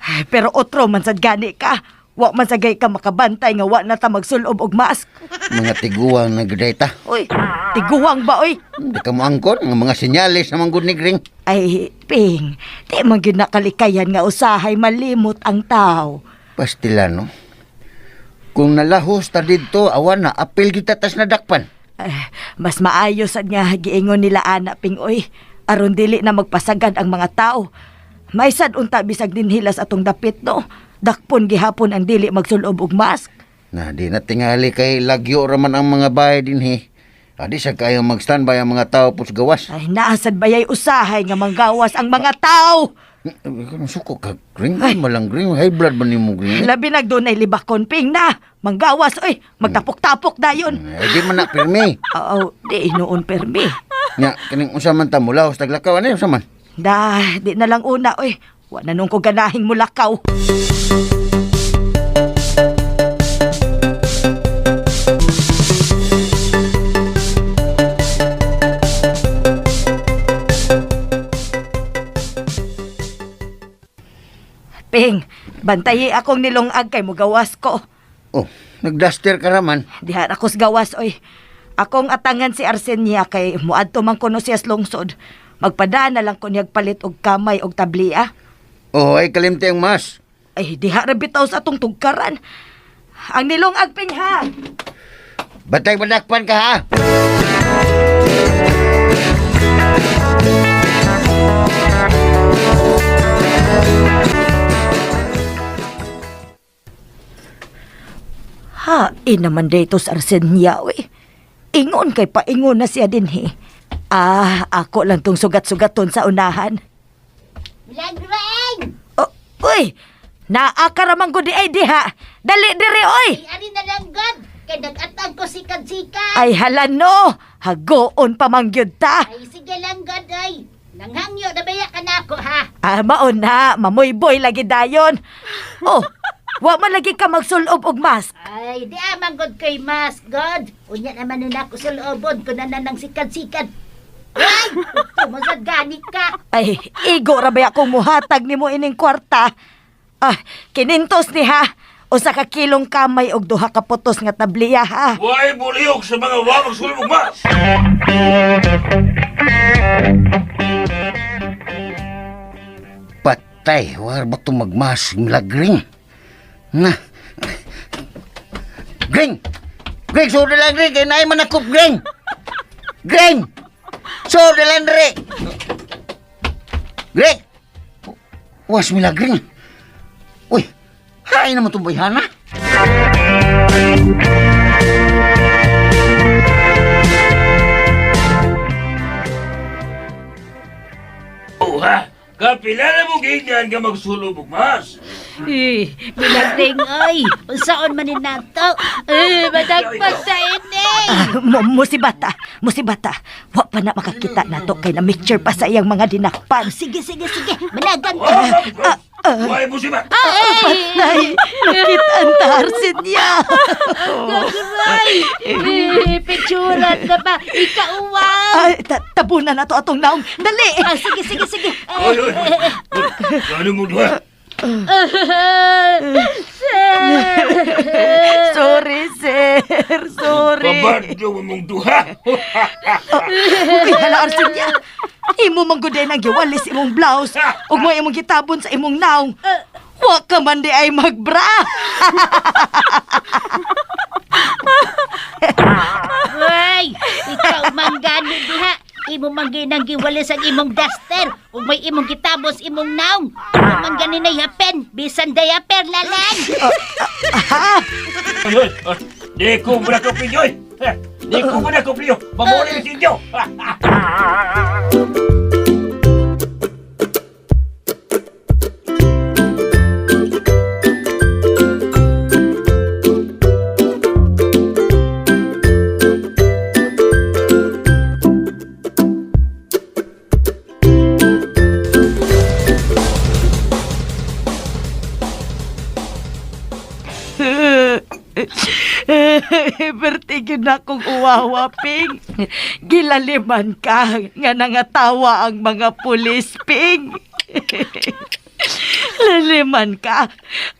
Ay, pero otro man sad gani ka. Wa man sagay ka makabantay nga wa na ta magsulob og mask. Mga tiguang na gyud ta. Oy, tiguang ba oy? Di ka mo angkon, ang mga senyales na manggod ni Gring. Ay, Ping, di man gyud nakalikayan nga usahay malimot ang tao. Pastila, no? Kung nalahos ta didto, awan na, apil kita tas nadakpan. Ay, mas maayo sad nga giingon nila ana Ping oy. Aron dili na magpasagad ang mga tao. May sad unta bisag dinhilas atong dapit no. Dakpon gihapon ang dili magsulob og mask. Na, di na tingali kay lagyo raman ang mga bahay dinhi. Adi sa kayo mag-standby ang mga tao pus gawas. Ay, naasad bayay usahay nga manggawas ang mga tao. Suko ka, Gring. Ay, malang Gring. High blood ba nimo, Gring? Labi nagdunay libakon Ping na. Manggawas oy, magtapok-tapok dayon. Eh, di man na, pirmi. Oo, di noon permi. Nya, kining unsa man ta mula, taglakaw, ano unsa man? Da, di na lang una oy. Wa na nung ko ganahing mulakaw. Ping, bantayi akong nilongag kay mugawas ko. Oh, nagduster ka raman. Diha ako sa gawas oy. Akong atangan si Arsenia kay muadto man kuno siya sa lungsod. Magpadaan na lang ko niyag palit og kamay og tabliya. Oh, ay kalimti ang mas. Ay, diha ra bitaw sa atong tugkaran. Ang nilongag Ping ha. Batay madakpan ka ha. Ha, naman dito sa Arsenia oy. Ingon kay paingon na siya dinhi. Ah, ako lang tong sugat-sugaton sa unahan. Milagreng! Oh, uy, naa ka ramang gud di ay diha. Dali diri oy. Ay, ari na lang God! Kay nag-atag ko sikat-sikat! Ay hala no, hagoon pa man gyud ta. Ay, sige lang God ay! Nanghangyo na baya ka na ako ha! Ah, maon na, mamuyboy lagi dayon. Oh, wa man lagi ka magsulob og mask. Ay, di amang God kay mas God! Unya naman nila ako sa loobon kung na nang sikat-sikat! Ay! Tumasad gani ka! Ay, igo ra ba akong muhatag nimo ining kwarta? Ah, kinintos ni ha. Usa ka kilong kamay og duha ka putos nga tabliya ha. Way buliyog sa mga wa magsulubog mas! Patay, war ba itong magmas, milagring? Na. Gring! Gring, suod na lang, Gring! Kaya naay manakop, Gring! Gring! Suod na lang, Gring! Gring! Was milagring. Uy, hain naman itong bayhana. Oh, ha? Kapila na mo giingnan ka magsulubog mas! Eh, Milagreng ay! Unsaon man ni nato? Eh, madagpag sa ini! Ah, musibata, musibata. Wa pa na makakita nato kay na mixture pa sa iyang mga dinakpan. Sige, sige, sige! Managan ka! Ah, Way musibat! Patay, nakita ang ta Arsenia. Gagray! Eh, picturan na ba? Ikauwaw! Ay, tabunan na to atong naong. Dali! Ah, sige, sige, sige. Oy, oy, oy! Ano mo duha? Sir! Sorry, sir. Sorry. Babadyo mo mong duha. Uy, hala, Arsenia. Imo man gud ang giwalis imong blouse ug mo imong gitabon sa imong naong. Wa ka man di ay magbra. Hoy, ikaw man gani diha. Imo man ginang giwalis ang imong duster ug may imong gitabos imong naong. Imo man gani nay hapen, bisan diaper lalan. Oy, oy, di ko mo na kupliyo. Di ko mo na kupliyo. Mamuli sa inyo. Bertigin na kong uwawa, Ping. Gilaliman ka nga nangatawa ang mga pulis, Ping. Laliman ka.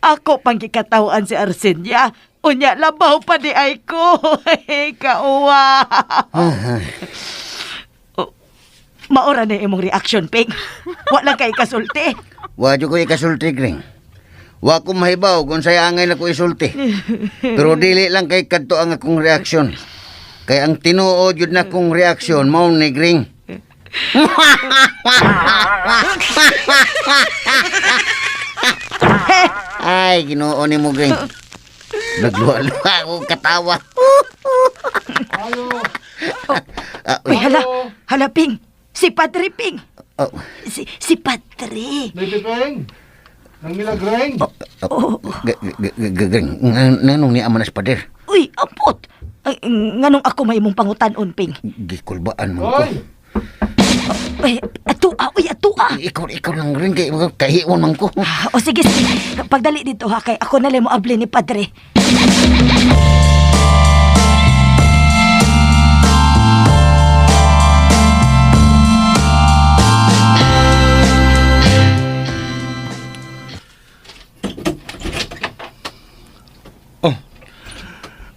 Ako pang gikatawan si Arsenia. Unya, labaw pa di ay ko. Kauwa. Oh, maura na imong reaction, Ping. Wala kay kasulti. Wa jud ko ikasulti, Gring. Wa ko mahibaw kung saya angay na ko isulti. Pero dili lang kay kadto ang akong reaksyon. Kay ang tinuod jud na akong reaksyon mao ni Gring. Ay, Ginoo nimo, Gring. Nagluwa-luwa ako katawa. Ah, Uy, hala. Hala, Ping. Si Padre Ping. Oh, Si Padre. Baby Peng! Nang milagreng! oh, Gring, nanong ni Amanas Pader? Uy, ampot. Ay, nganong ako may imong pangutanon, Ping? Gikulbaan mo ko. Hoy! Uy, atua, uy, atua. Ikaw lang rin kay kahiwan man ko. Ah, o sige, sige. Pagdali dito ha, kay ako na lang mo abli ni Padre.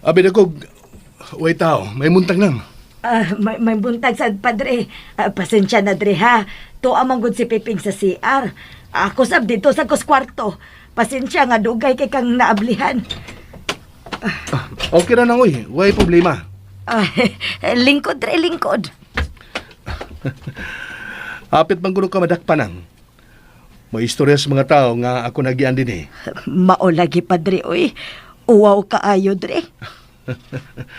Abi na ko, way tao, may muntag nang. Ah, may buntag sa Padre. Ah, pasensya na, Dre, ha. Tuwa man gud si Piping sa CR. Ako sab dito sa kus kwarto. Pasensya nga dugay kay kang naablihan. Okay na nang uy, way problema. Ah, lingkod, Dre, lingkod. Apit man kuno ka madakpan nang. May istorya sa mga tao nga ako nagian din eh. Mao lagi, Padre, uy. Uwaw kaayo, Dre.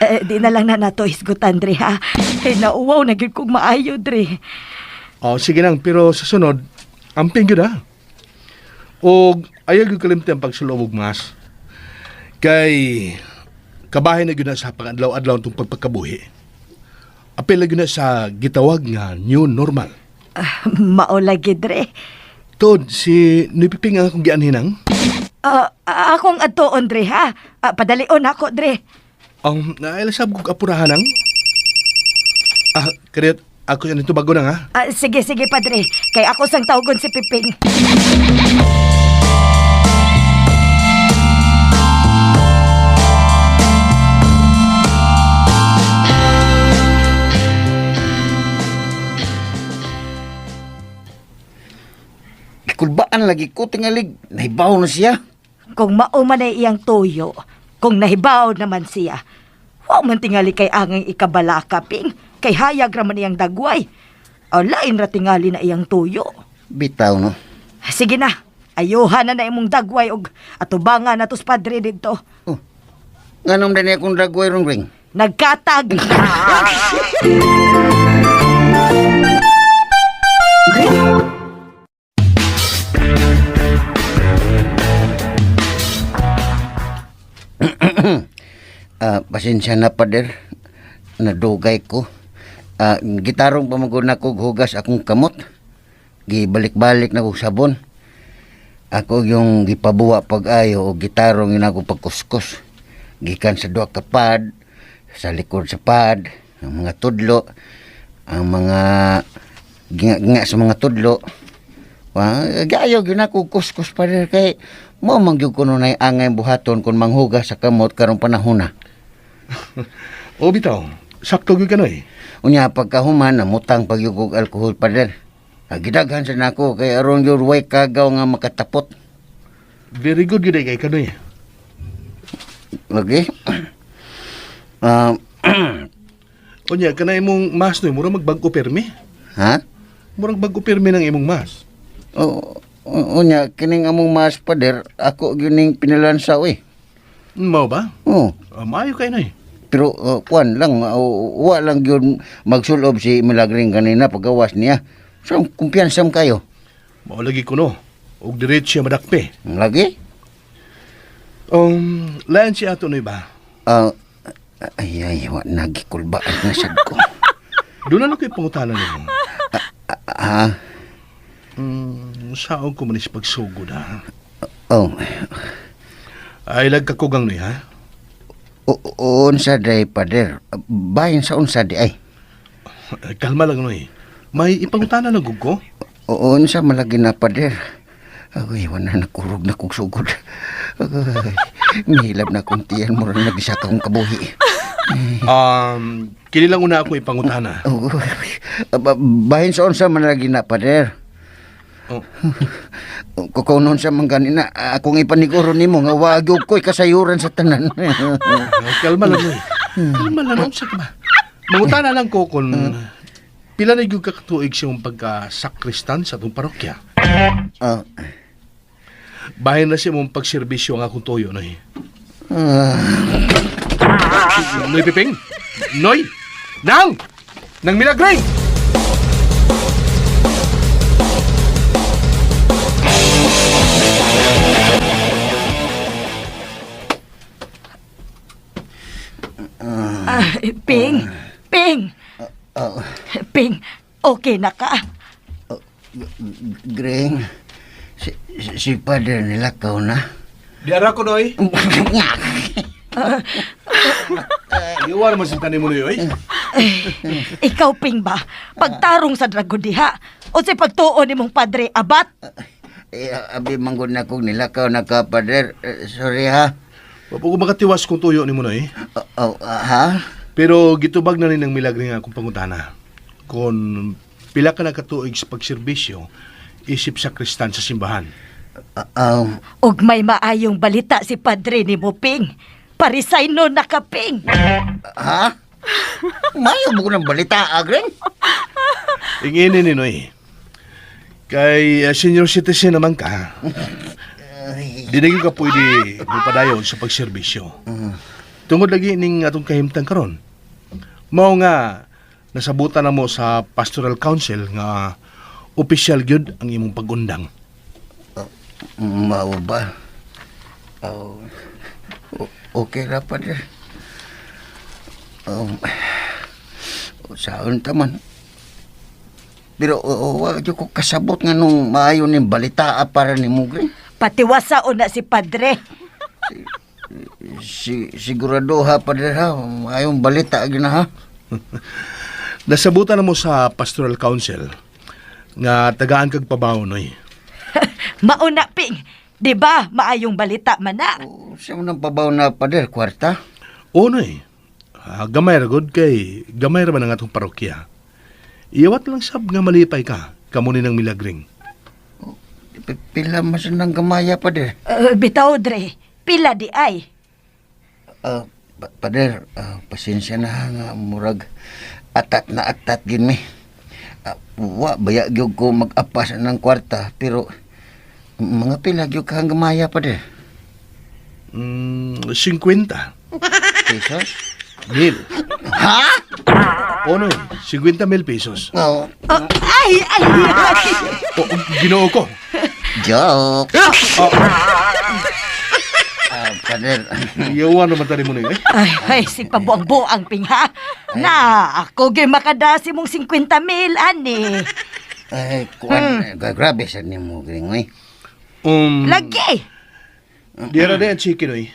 Eh, di na lang na nato isgutan, Dre, ha. Eh, nauwaw na gyud kong maayo, Dre. Oh, sige nang, pero sa sunod, amping yun ah. O ayaw yung kalimti ang pagsulubog mas. Kay kabahin na yun na sa pangadlaw-adlaw itong pagpagkabuhi. Apil na yun na sa gitawag nga new normal. Ah, mao lagi, Dre. Tod, si Nipiping ang akong gianhinang. Ah, akong adtoon, Dre, ha. Ah, padalion ako, Dre. Nailasab kong apurahan ang. Ah, karyat, ako yan ito bago na nga. Ah, sige, sige, Padre. Kay ako sang tawgon si Piping. Gikulbaan lagi ko tingalig. Nahibaw na siya. Kung mao man ay iyang tuyo, kung nahibaw naman siya, wa man tingali kay angay ikabalaka, Ping. Kay hayag ra man iyang dagway. O, lain ra tingali na iyang tuyo. Bitaw no. Sige na, ayuhan na na imong dagway og atubangan na tos padre didto. Oh. Nganom din akong dagway rong ring. Nagkatag. Ah, pasensya na pader. Nadugay ko. Ah, gitarong pamagod na ko hugas akong kamot. Gibalik-balik na kog sabon. Ako yung gipabuwa pag-ayo o gitarong yun ako pagkuskus. Gikan sa duha ka pad, sa likod sa pad, ang mga tudlo, ang mga ginga-ginga sa mga tudlo. Wa, gayo gyud nako kuskus, pader, kay mo man gyud kuno nay angay buhaton kung manghugas sa kamot karong panahon na. O bitaw, sakto gyud ka, Noy. Unya pagkahuman namutang pagyud og alkohol, pader. Gidaghan sa nako kay aron gyud way kagaw nga makatapot. Very good gyud kay ka, Noy. Lagi. Unya kana imong mas, Noy, murag magbag-o permi. Ha? Murag bag-o permi ng imong mas. O, unya kining among mas, pader, ako gyud ning pinilansa oy. Mao ba? Oh. Maayo kay, Noy. Pero kuan lang, wa lang gyud magsulob si Milagring kanina pagawas niya. So kumpiyansa man kayo. Mao lagi kuno. Og diretso siya madakpe. Lagi? Lain si ato, Noy ba? Ay ay wa nagikulbaan na sad ko. Doon na lang ko'y pangutana nimo. Ah, Saan ko man is pagsugod, ha? Oh. Ay lagkakugang, Noy, ha? Unsa day, pader? Bahin sa unsa di ay? Ay, kalma lang, Noy. May ipangutana lang gud ko. Unsa malagi na, pader? Agoy, wala na kurog na kong sugod. Agoy, nihilab na kong tiyan, mura na bisa kong kabuhi. Kini lang una ako ipangutana. Oh, bahin sa unsa man lagi na, pader. Oh. Kung unsa man ganina, akong ipaniguro nimo nga wa gyud ko'y kasayuran sa tanan. Ay, kalma lang, Noy. Kalma lang, unsa ka ba? Mangutana lang ko kung pila na gyud ka katuig sa imong pagka-sakristan sa atong parokya. Ah, Bahin na siya mong pagserbisyo ang akong tuyo, Noy. ah, Noy Piping! Noy! Nang! Nang Milagring! Ah, Ping, Ping, oh, Ping, okay na ka? Greng, si pader nilakaw na. Diara ko, Noy. Iwan mo sa tanim mo, Noy, oy. Ikaw, Ping ba? Pagtarong sa dragon diha. O si pagtuon nimong padre, abat? Eh, abi manggod na kong nilakaw na ka, pader. Eh, sorry ha. Wa po ko makatiwas kung tuyo ni mo, Noy. Oh, oh, ha? Pero gitubag na rin ng Milagring akong pangutana. Kung pila ka nakatuig sa pagserbisyo, isip sakristan sa simbahan. Og may maayong balita si padre nimo, Ping. Paresign no na ka, Ping. Ha? Mayo mo ko ng balita, Agreng? Inginin ni Noy. Kay senior citizen naman ka, di na gyud ka pwede mupadayon sa pagserbisyo. Tungod lagi ning atong kahimtang karon. Mao nga nasabutan na mo sa Pastoral Council nga opisyal gyud ang imong pagundang. Mao ba? Oh, okay ra, pader. Saan taman? Pero wa gyud ko kasabot nga nung maayo ning balita para ni Greng. Patiwasaon na si padre. Sigurado ha, pader ha. Maayong balita gyud na ha. Nasabutan na mo sa Pastoral Council nga tagaan kag pabaw, Noy. Mauna, Ping. Di ba, maayong balita man na. Sa unang pabaw na, pader, kwarta? Oo, Noy. Gamay ra gud kay gamay ra man ang atong parokya. Iwat lang sab nga malipay ka kamo ni ng Milagring. Pila man sa nang gamaya, pader? Bitaw, Dre. Pila di ay. Pader, pasensya na ha, nga murag atat na atat gin mi. Wa baya gyud ko mag-apas ng kwarta pero mga pila gyud ka ang gamaya, pader? 50 pesos? Mil. Ha? Oo, Noy. 50 mil pesos. Oo. Oh, ay, ay, ay. Oh, Ginoo ko. Joke. Oh. Pader. Iyawan naman tani mo, Noy. Eh. Ay, ay, si pabuang-buang, Ping, ha? Na, ako gyud makadasi mong 50 mil, ani. Ay, kuan, grabe sa nimo, Gring, oy. Lagi. Di ra ang chicken, Noy.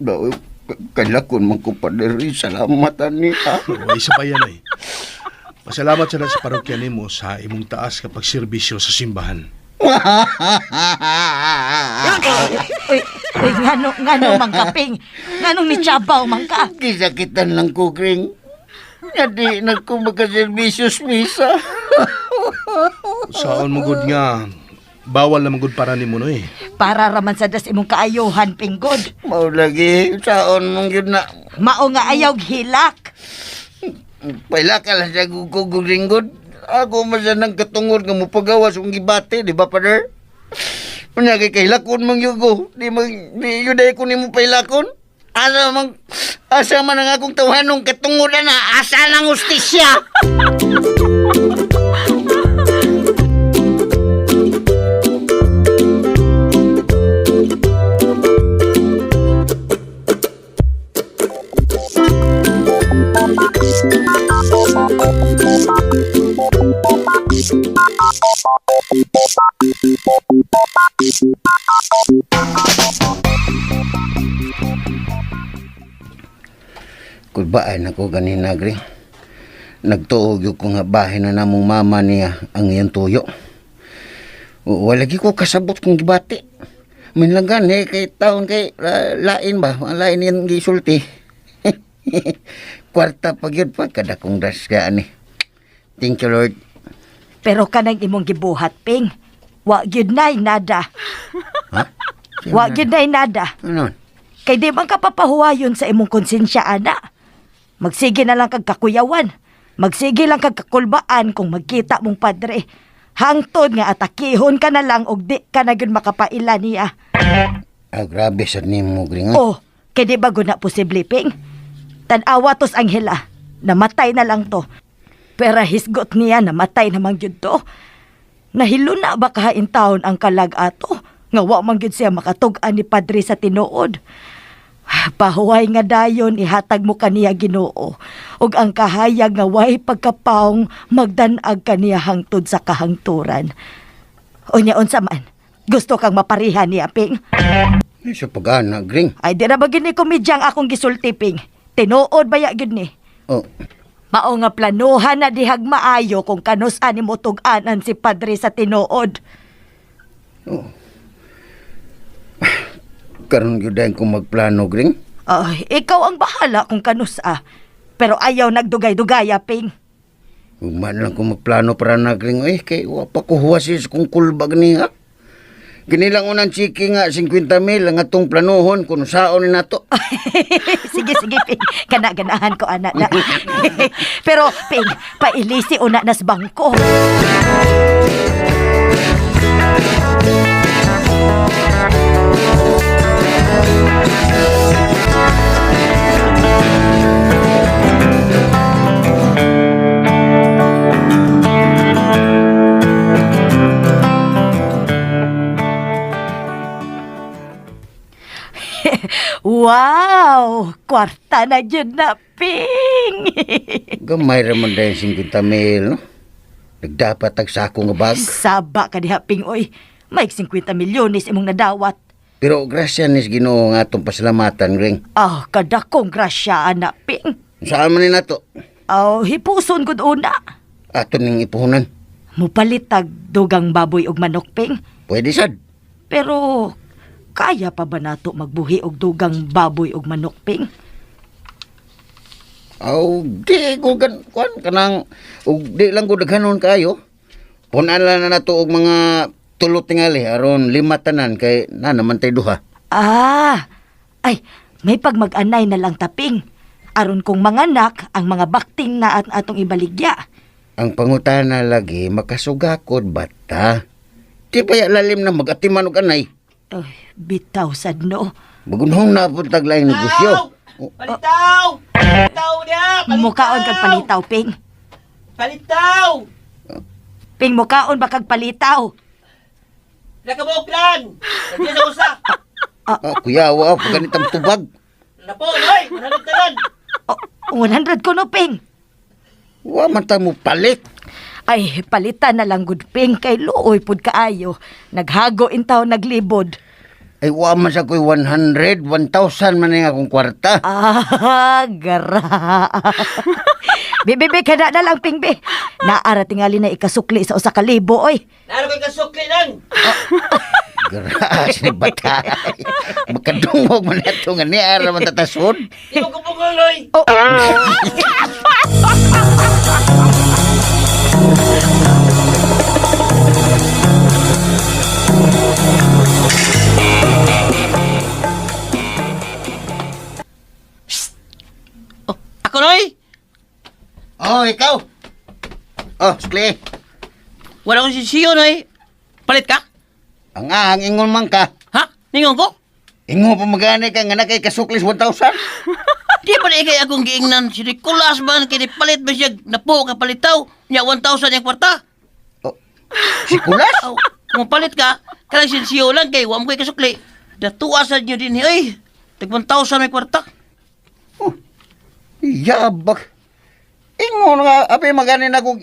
Daw, kalakon man ko, pader. Salamat ani ha. Oh, isa pa yan, Noy. Pasalamat sa sa parokya nimo sa imong taas nga pagserbisyo sa simbahan. Uy, uy, ngano man ka, Ping? Nganong ni Chabaw man ka? Gisakitan lang ko, Gring. Nga di na ko magkaserbisyo sa misa. Saon mo gud nga bawal na magud para nimo no eh. Para raman sa das imong kaayuhan, Pinggod. Mao lagi, saon mong yun na. Mao nga ayaw hilak. Paila ka lang sa gugugringgod. Ako man sa nang katungod nga mupagawas kong gibati, di ba, Father? Unya kay kahilakon mang yugo. Di man, di yun dahil ko nimo pailakon. Asa man, asa man ang akong tawahanong katungod na, asa ng hustisya? Kulbaan ako ganina, Gring. Nagtuog yung ko nga bahay na namong mama niya ang iyang tuyo. Wala gi ko kasabot kung gibati. Minlagan eh, kay taon kay lain ba? Ang lain yan gisulti. Kwarta pag yun pa, kada kong dasga ani. Thank you, Lord. Pero kanang imong gibuhat, Ping. Wa gyud nay nada. Ha? Wa gyud nay nada. Ano? Kay di man ka papahuwayon sa imong konsensya, ana. Magsige na lang kag kakuyawan. Magsige lang kag kakulbaan kung magkita mong padre. Hangtod nga atakihon ka na lang og di ka na gyud makapaila niya. Ah, grabe sa nimo, Gring. ah. Oh, kay di ba guna posible, Ping? Tan-awa tos Angela. Namatay na lang to. Pero hisgot niya namatay naman gyud to. Nahilo na ba kahain taon ang kalag ato? Nga wa man gyud siya makatug-an ni padre sa tinuod. Pahuway nga dayon ihatag mo kaniya Ginoo ug ang kahayag nga way pagkapaong magdan-ag kaniya hangtod sa kahangturan. Unya unsa man? Gusto kang maparihan niya, Ping? Ay, sa pag-ana, Gring. Ay, di na ba gini komedyang akong gisulti, Ping? Tinuod ba ya gyud ni? Oh, Mao nga planuhan na dihag maayo kung kanus ani mo tug-anan si padre sa tinuod. karon gyud dayon kong magplano, Gring. Ay, ikaw ang bahala kung kanus ah. Pero ayaw nagdugay-dugaya, Ping. Ugma na lang kung magplano para na Gring. Eh, kay wa pa ko huwasis kung kulbag niya. Ginilang unang chiki nga 50 mil ang atong planuhon kung saon ni nato. Sige, sige, Ping. Kana-ganahan ko, anak na. Pero, Ping, pailisi una nas bangko. Wow! Kwarta na yun na, Ping! Gamay ra man dahil 50 mil, no? Nagdapat tag sako nga bag. Saba ka diha, Ping, oy. May 50 milyones imong nadawat. Pero grasya nis Ginoo nga atong pasalamatan, Gring. Ah, kadakong grasya, anak, Ping. Saan man ni nato? Aw, hipuson gud una. Ato ning ipuhunan. Mupalitag dugang baboy og manok, Ping. Pwede sad. Pero kaya pa ba nato magbuhi og dugang baboy og manok, Ping? Aw, di ko gan kuan kanang ug di lang ko daghanon kaayo. Punan lang na nato og mga tulo tingali aron lima tanan kay na naman tay duha. Ah, ay, may pagmag-anay na lang taping. Aron kong manganak ang mga bakting na at atong ibaligya. Ang pangutana lagi makasugakod bata. Di pa ya lalim na magatiman og anay. Ay, bitaw sad no. Bagunhong na pud tag laing negosyo. Palitaw! Palitaw niya! Palitaw! Mukaon kag palitaw, Ping. Palitaw! Ping, mukaon ba kag palitaw? Nakabuok lang! Nandiyan sa usa! Ah, kuya, wa pa ganitang tubag. Napo, oy! 100 talan! Oh, 100 ko no, Ping. Wa man ta mo palit. Ay, palitan na lang good, Ping, kay luoy pud kaayo. Naghago in taon naglibod. Ay, wa man sa ko'y 100, 1,000 man nga akong kwarta. Ah, gara. Bibibi, kada na lang, Pingbi. Naara tingali na ikasukli sa 1,000, oy. Naro kay kasukli lang. Graas ni bata. Makadungog man na ito nga niya, ara man tatasod. Di mo kupuguloy. Oh. Oh, ako noy. Oh, ikaw. Oh, sukli. Wala akong sisiyo noy. Palit ka? Ang ahang ingon man ka. Ha? Ningon ko? Ingon pa magani ka nga na kay kasuklis 1,000. Di pa na ikay akong giingnan si Nicolas man kini palit ba siya napo ka palitaw nya 1,000 yung kwarta. Oh, si Kulas? Aw, kung palit ka, kanang sinsiyo lang kay wa mo kay kasukli. Datuwa sad nyo din oy. Tag 1,000 may kwarta. Oh, yabak. Ingon nga, api magani na kung...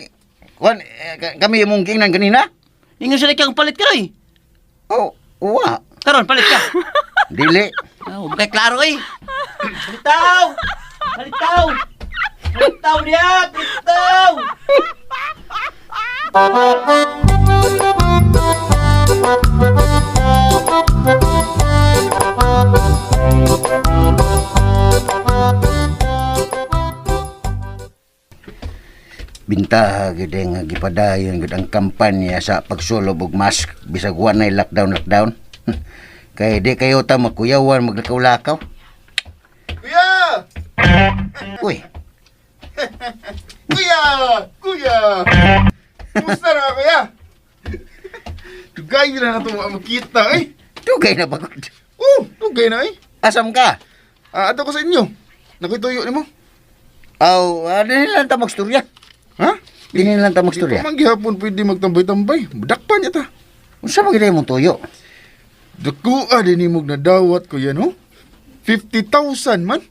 Kwan, eh, kami imong gingnan kanina? Ningon sila kang palit ka noy. Oh, uwa. Karon palit ka. Dili. Aw, kay klaro oy. Palitaw! Palitaw! Palitaw niya! Palitaw! Bintaha gid nga gipadayon gid ang kampanya sa pagsulob og mask bisag wa nay lockdown lockdown. Kay di kayo ta makuyawan maglakaw-lakaw. Kuya! Uy, Kuya! Kuya! Kumusta na kuya? Dugay na na ito makita eh. dugay na pagod. Oh, dugay na eh. Asam ka? Ah, ato ko sa inyo. Nakuituyo nimo. Aw, dinhi lang ta magstorya. Ha? Dinhi lang ta Di magstorya. pa man gihapon pwede magtambay-tambay. Dakpan niya ta. Unsa man gid imong tuyo? Dakuha din nimog nadawat kuya no? 50,000 man.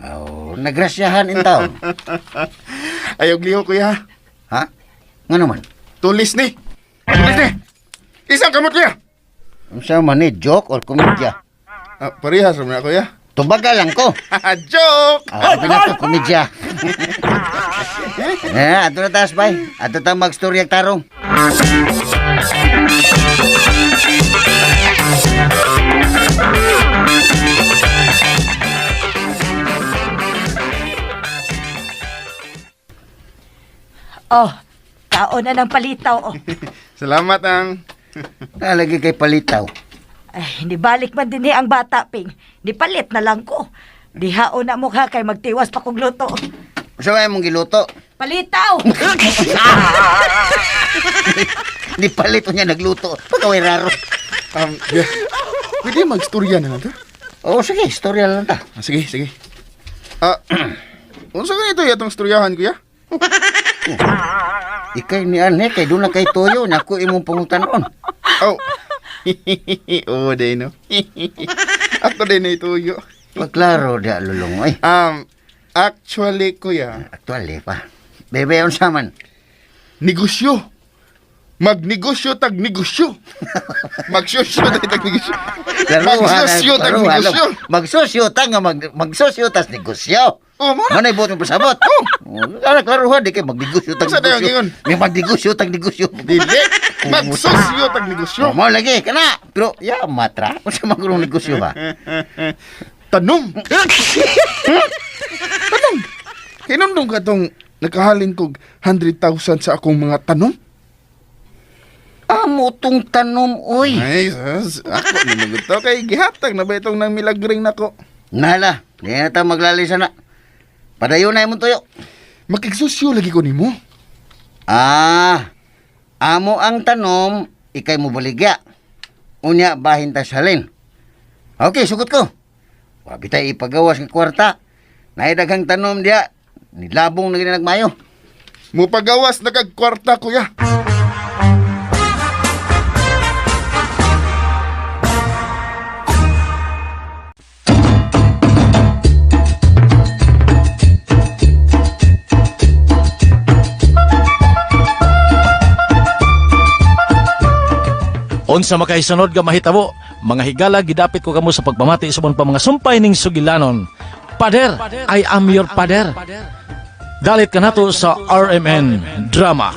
Aw, nagrasyahan in taon. Ayaw liho kuya. Ha? Ngano man? Tulis ni. Tulis ni. Isang kamot kuya. Unsa man ni joke or komedya? Ah, parehas ra man na kuya. Tubaga lang ko. Joke! Ah, pinako komedya. Eh, ato na taas bay. Ato ta magstorya tarong. Oh, tao na ng palitaw, oh. Salamat ang. Nalagi kay palitaw. Ay, nibalik man din ang bata, Ping. Nipalit na lang ko. Dihaon na mukha kay magtiwas pa kong luto. Unsa may imong giluto? Palitaw! Ni palito niya nagluto. Pagkaway raro. Yeah. Pwede magstorya na lang ta? Oh, sige, istorya lang ta. Ah, sige, sige. Ah, unsa ganito yatong istoryahan kuya? Ikay ni Anne, kay doon na kay Toyo, naku imong pangutanon. Oh. Oo, day no. Ako din na ituyo. Pagklaro di lulong oy. Actually kuya, Actually pa. Bebe, unsa man? negosyo. Magnegosyo tag negosyo. Magsosyo tag tag negosyo. Magsosyo tag negosyo. Magsosyo ta nga magsosyo tas negosyo. Oh, mo na. Manay buot mo pasabot. Oh. Ana klaruhan di kay magnegosyo tag Unsa dayon negosyo. ingon? May magnegosyo tag negosyo. Dili. Magsosyo tag negosyo. Oh, mo lagi kana. Pero ya matra. Unsa man gurong negosyo ba? Tanom. Tanom. Hinumdum ka tong nakahalin kog 100,000 sa akong mga tanom. Amo tong tanom oy. Ay, sus, ako na to kay gihatag na ba itong nang milagring nako. Nala, di na ta maglalisa na. Padayon na imong tuyo. Makigsosyo lagi ko nimo. Ah, amo ang tanom, ikay mo baligya. Unya, bahin ta salin. Okay, sugot ko. Wabi tayo ipagawas ng kwarta. Naidaghang tanom diya. Nilabong na ginagmayo. Mupagawas na kag kwarta kuya. Unsa makaisunod nga mahitabo, Mga higala, gidapit ko kamo sa pagpamati sa pa mga sumpay ning sugilanon. Pader, I am your pader. Dalit kanato sa RMN Drama.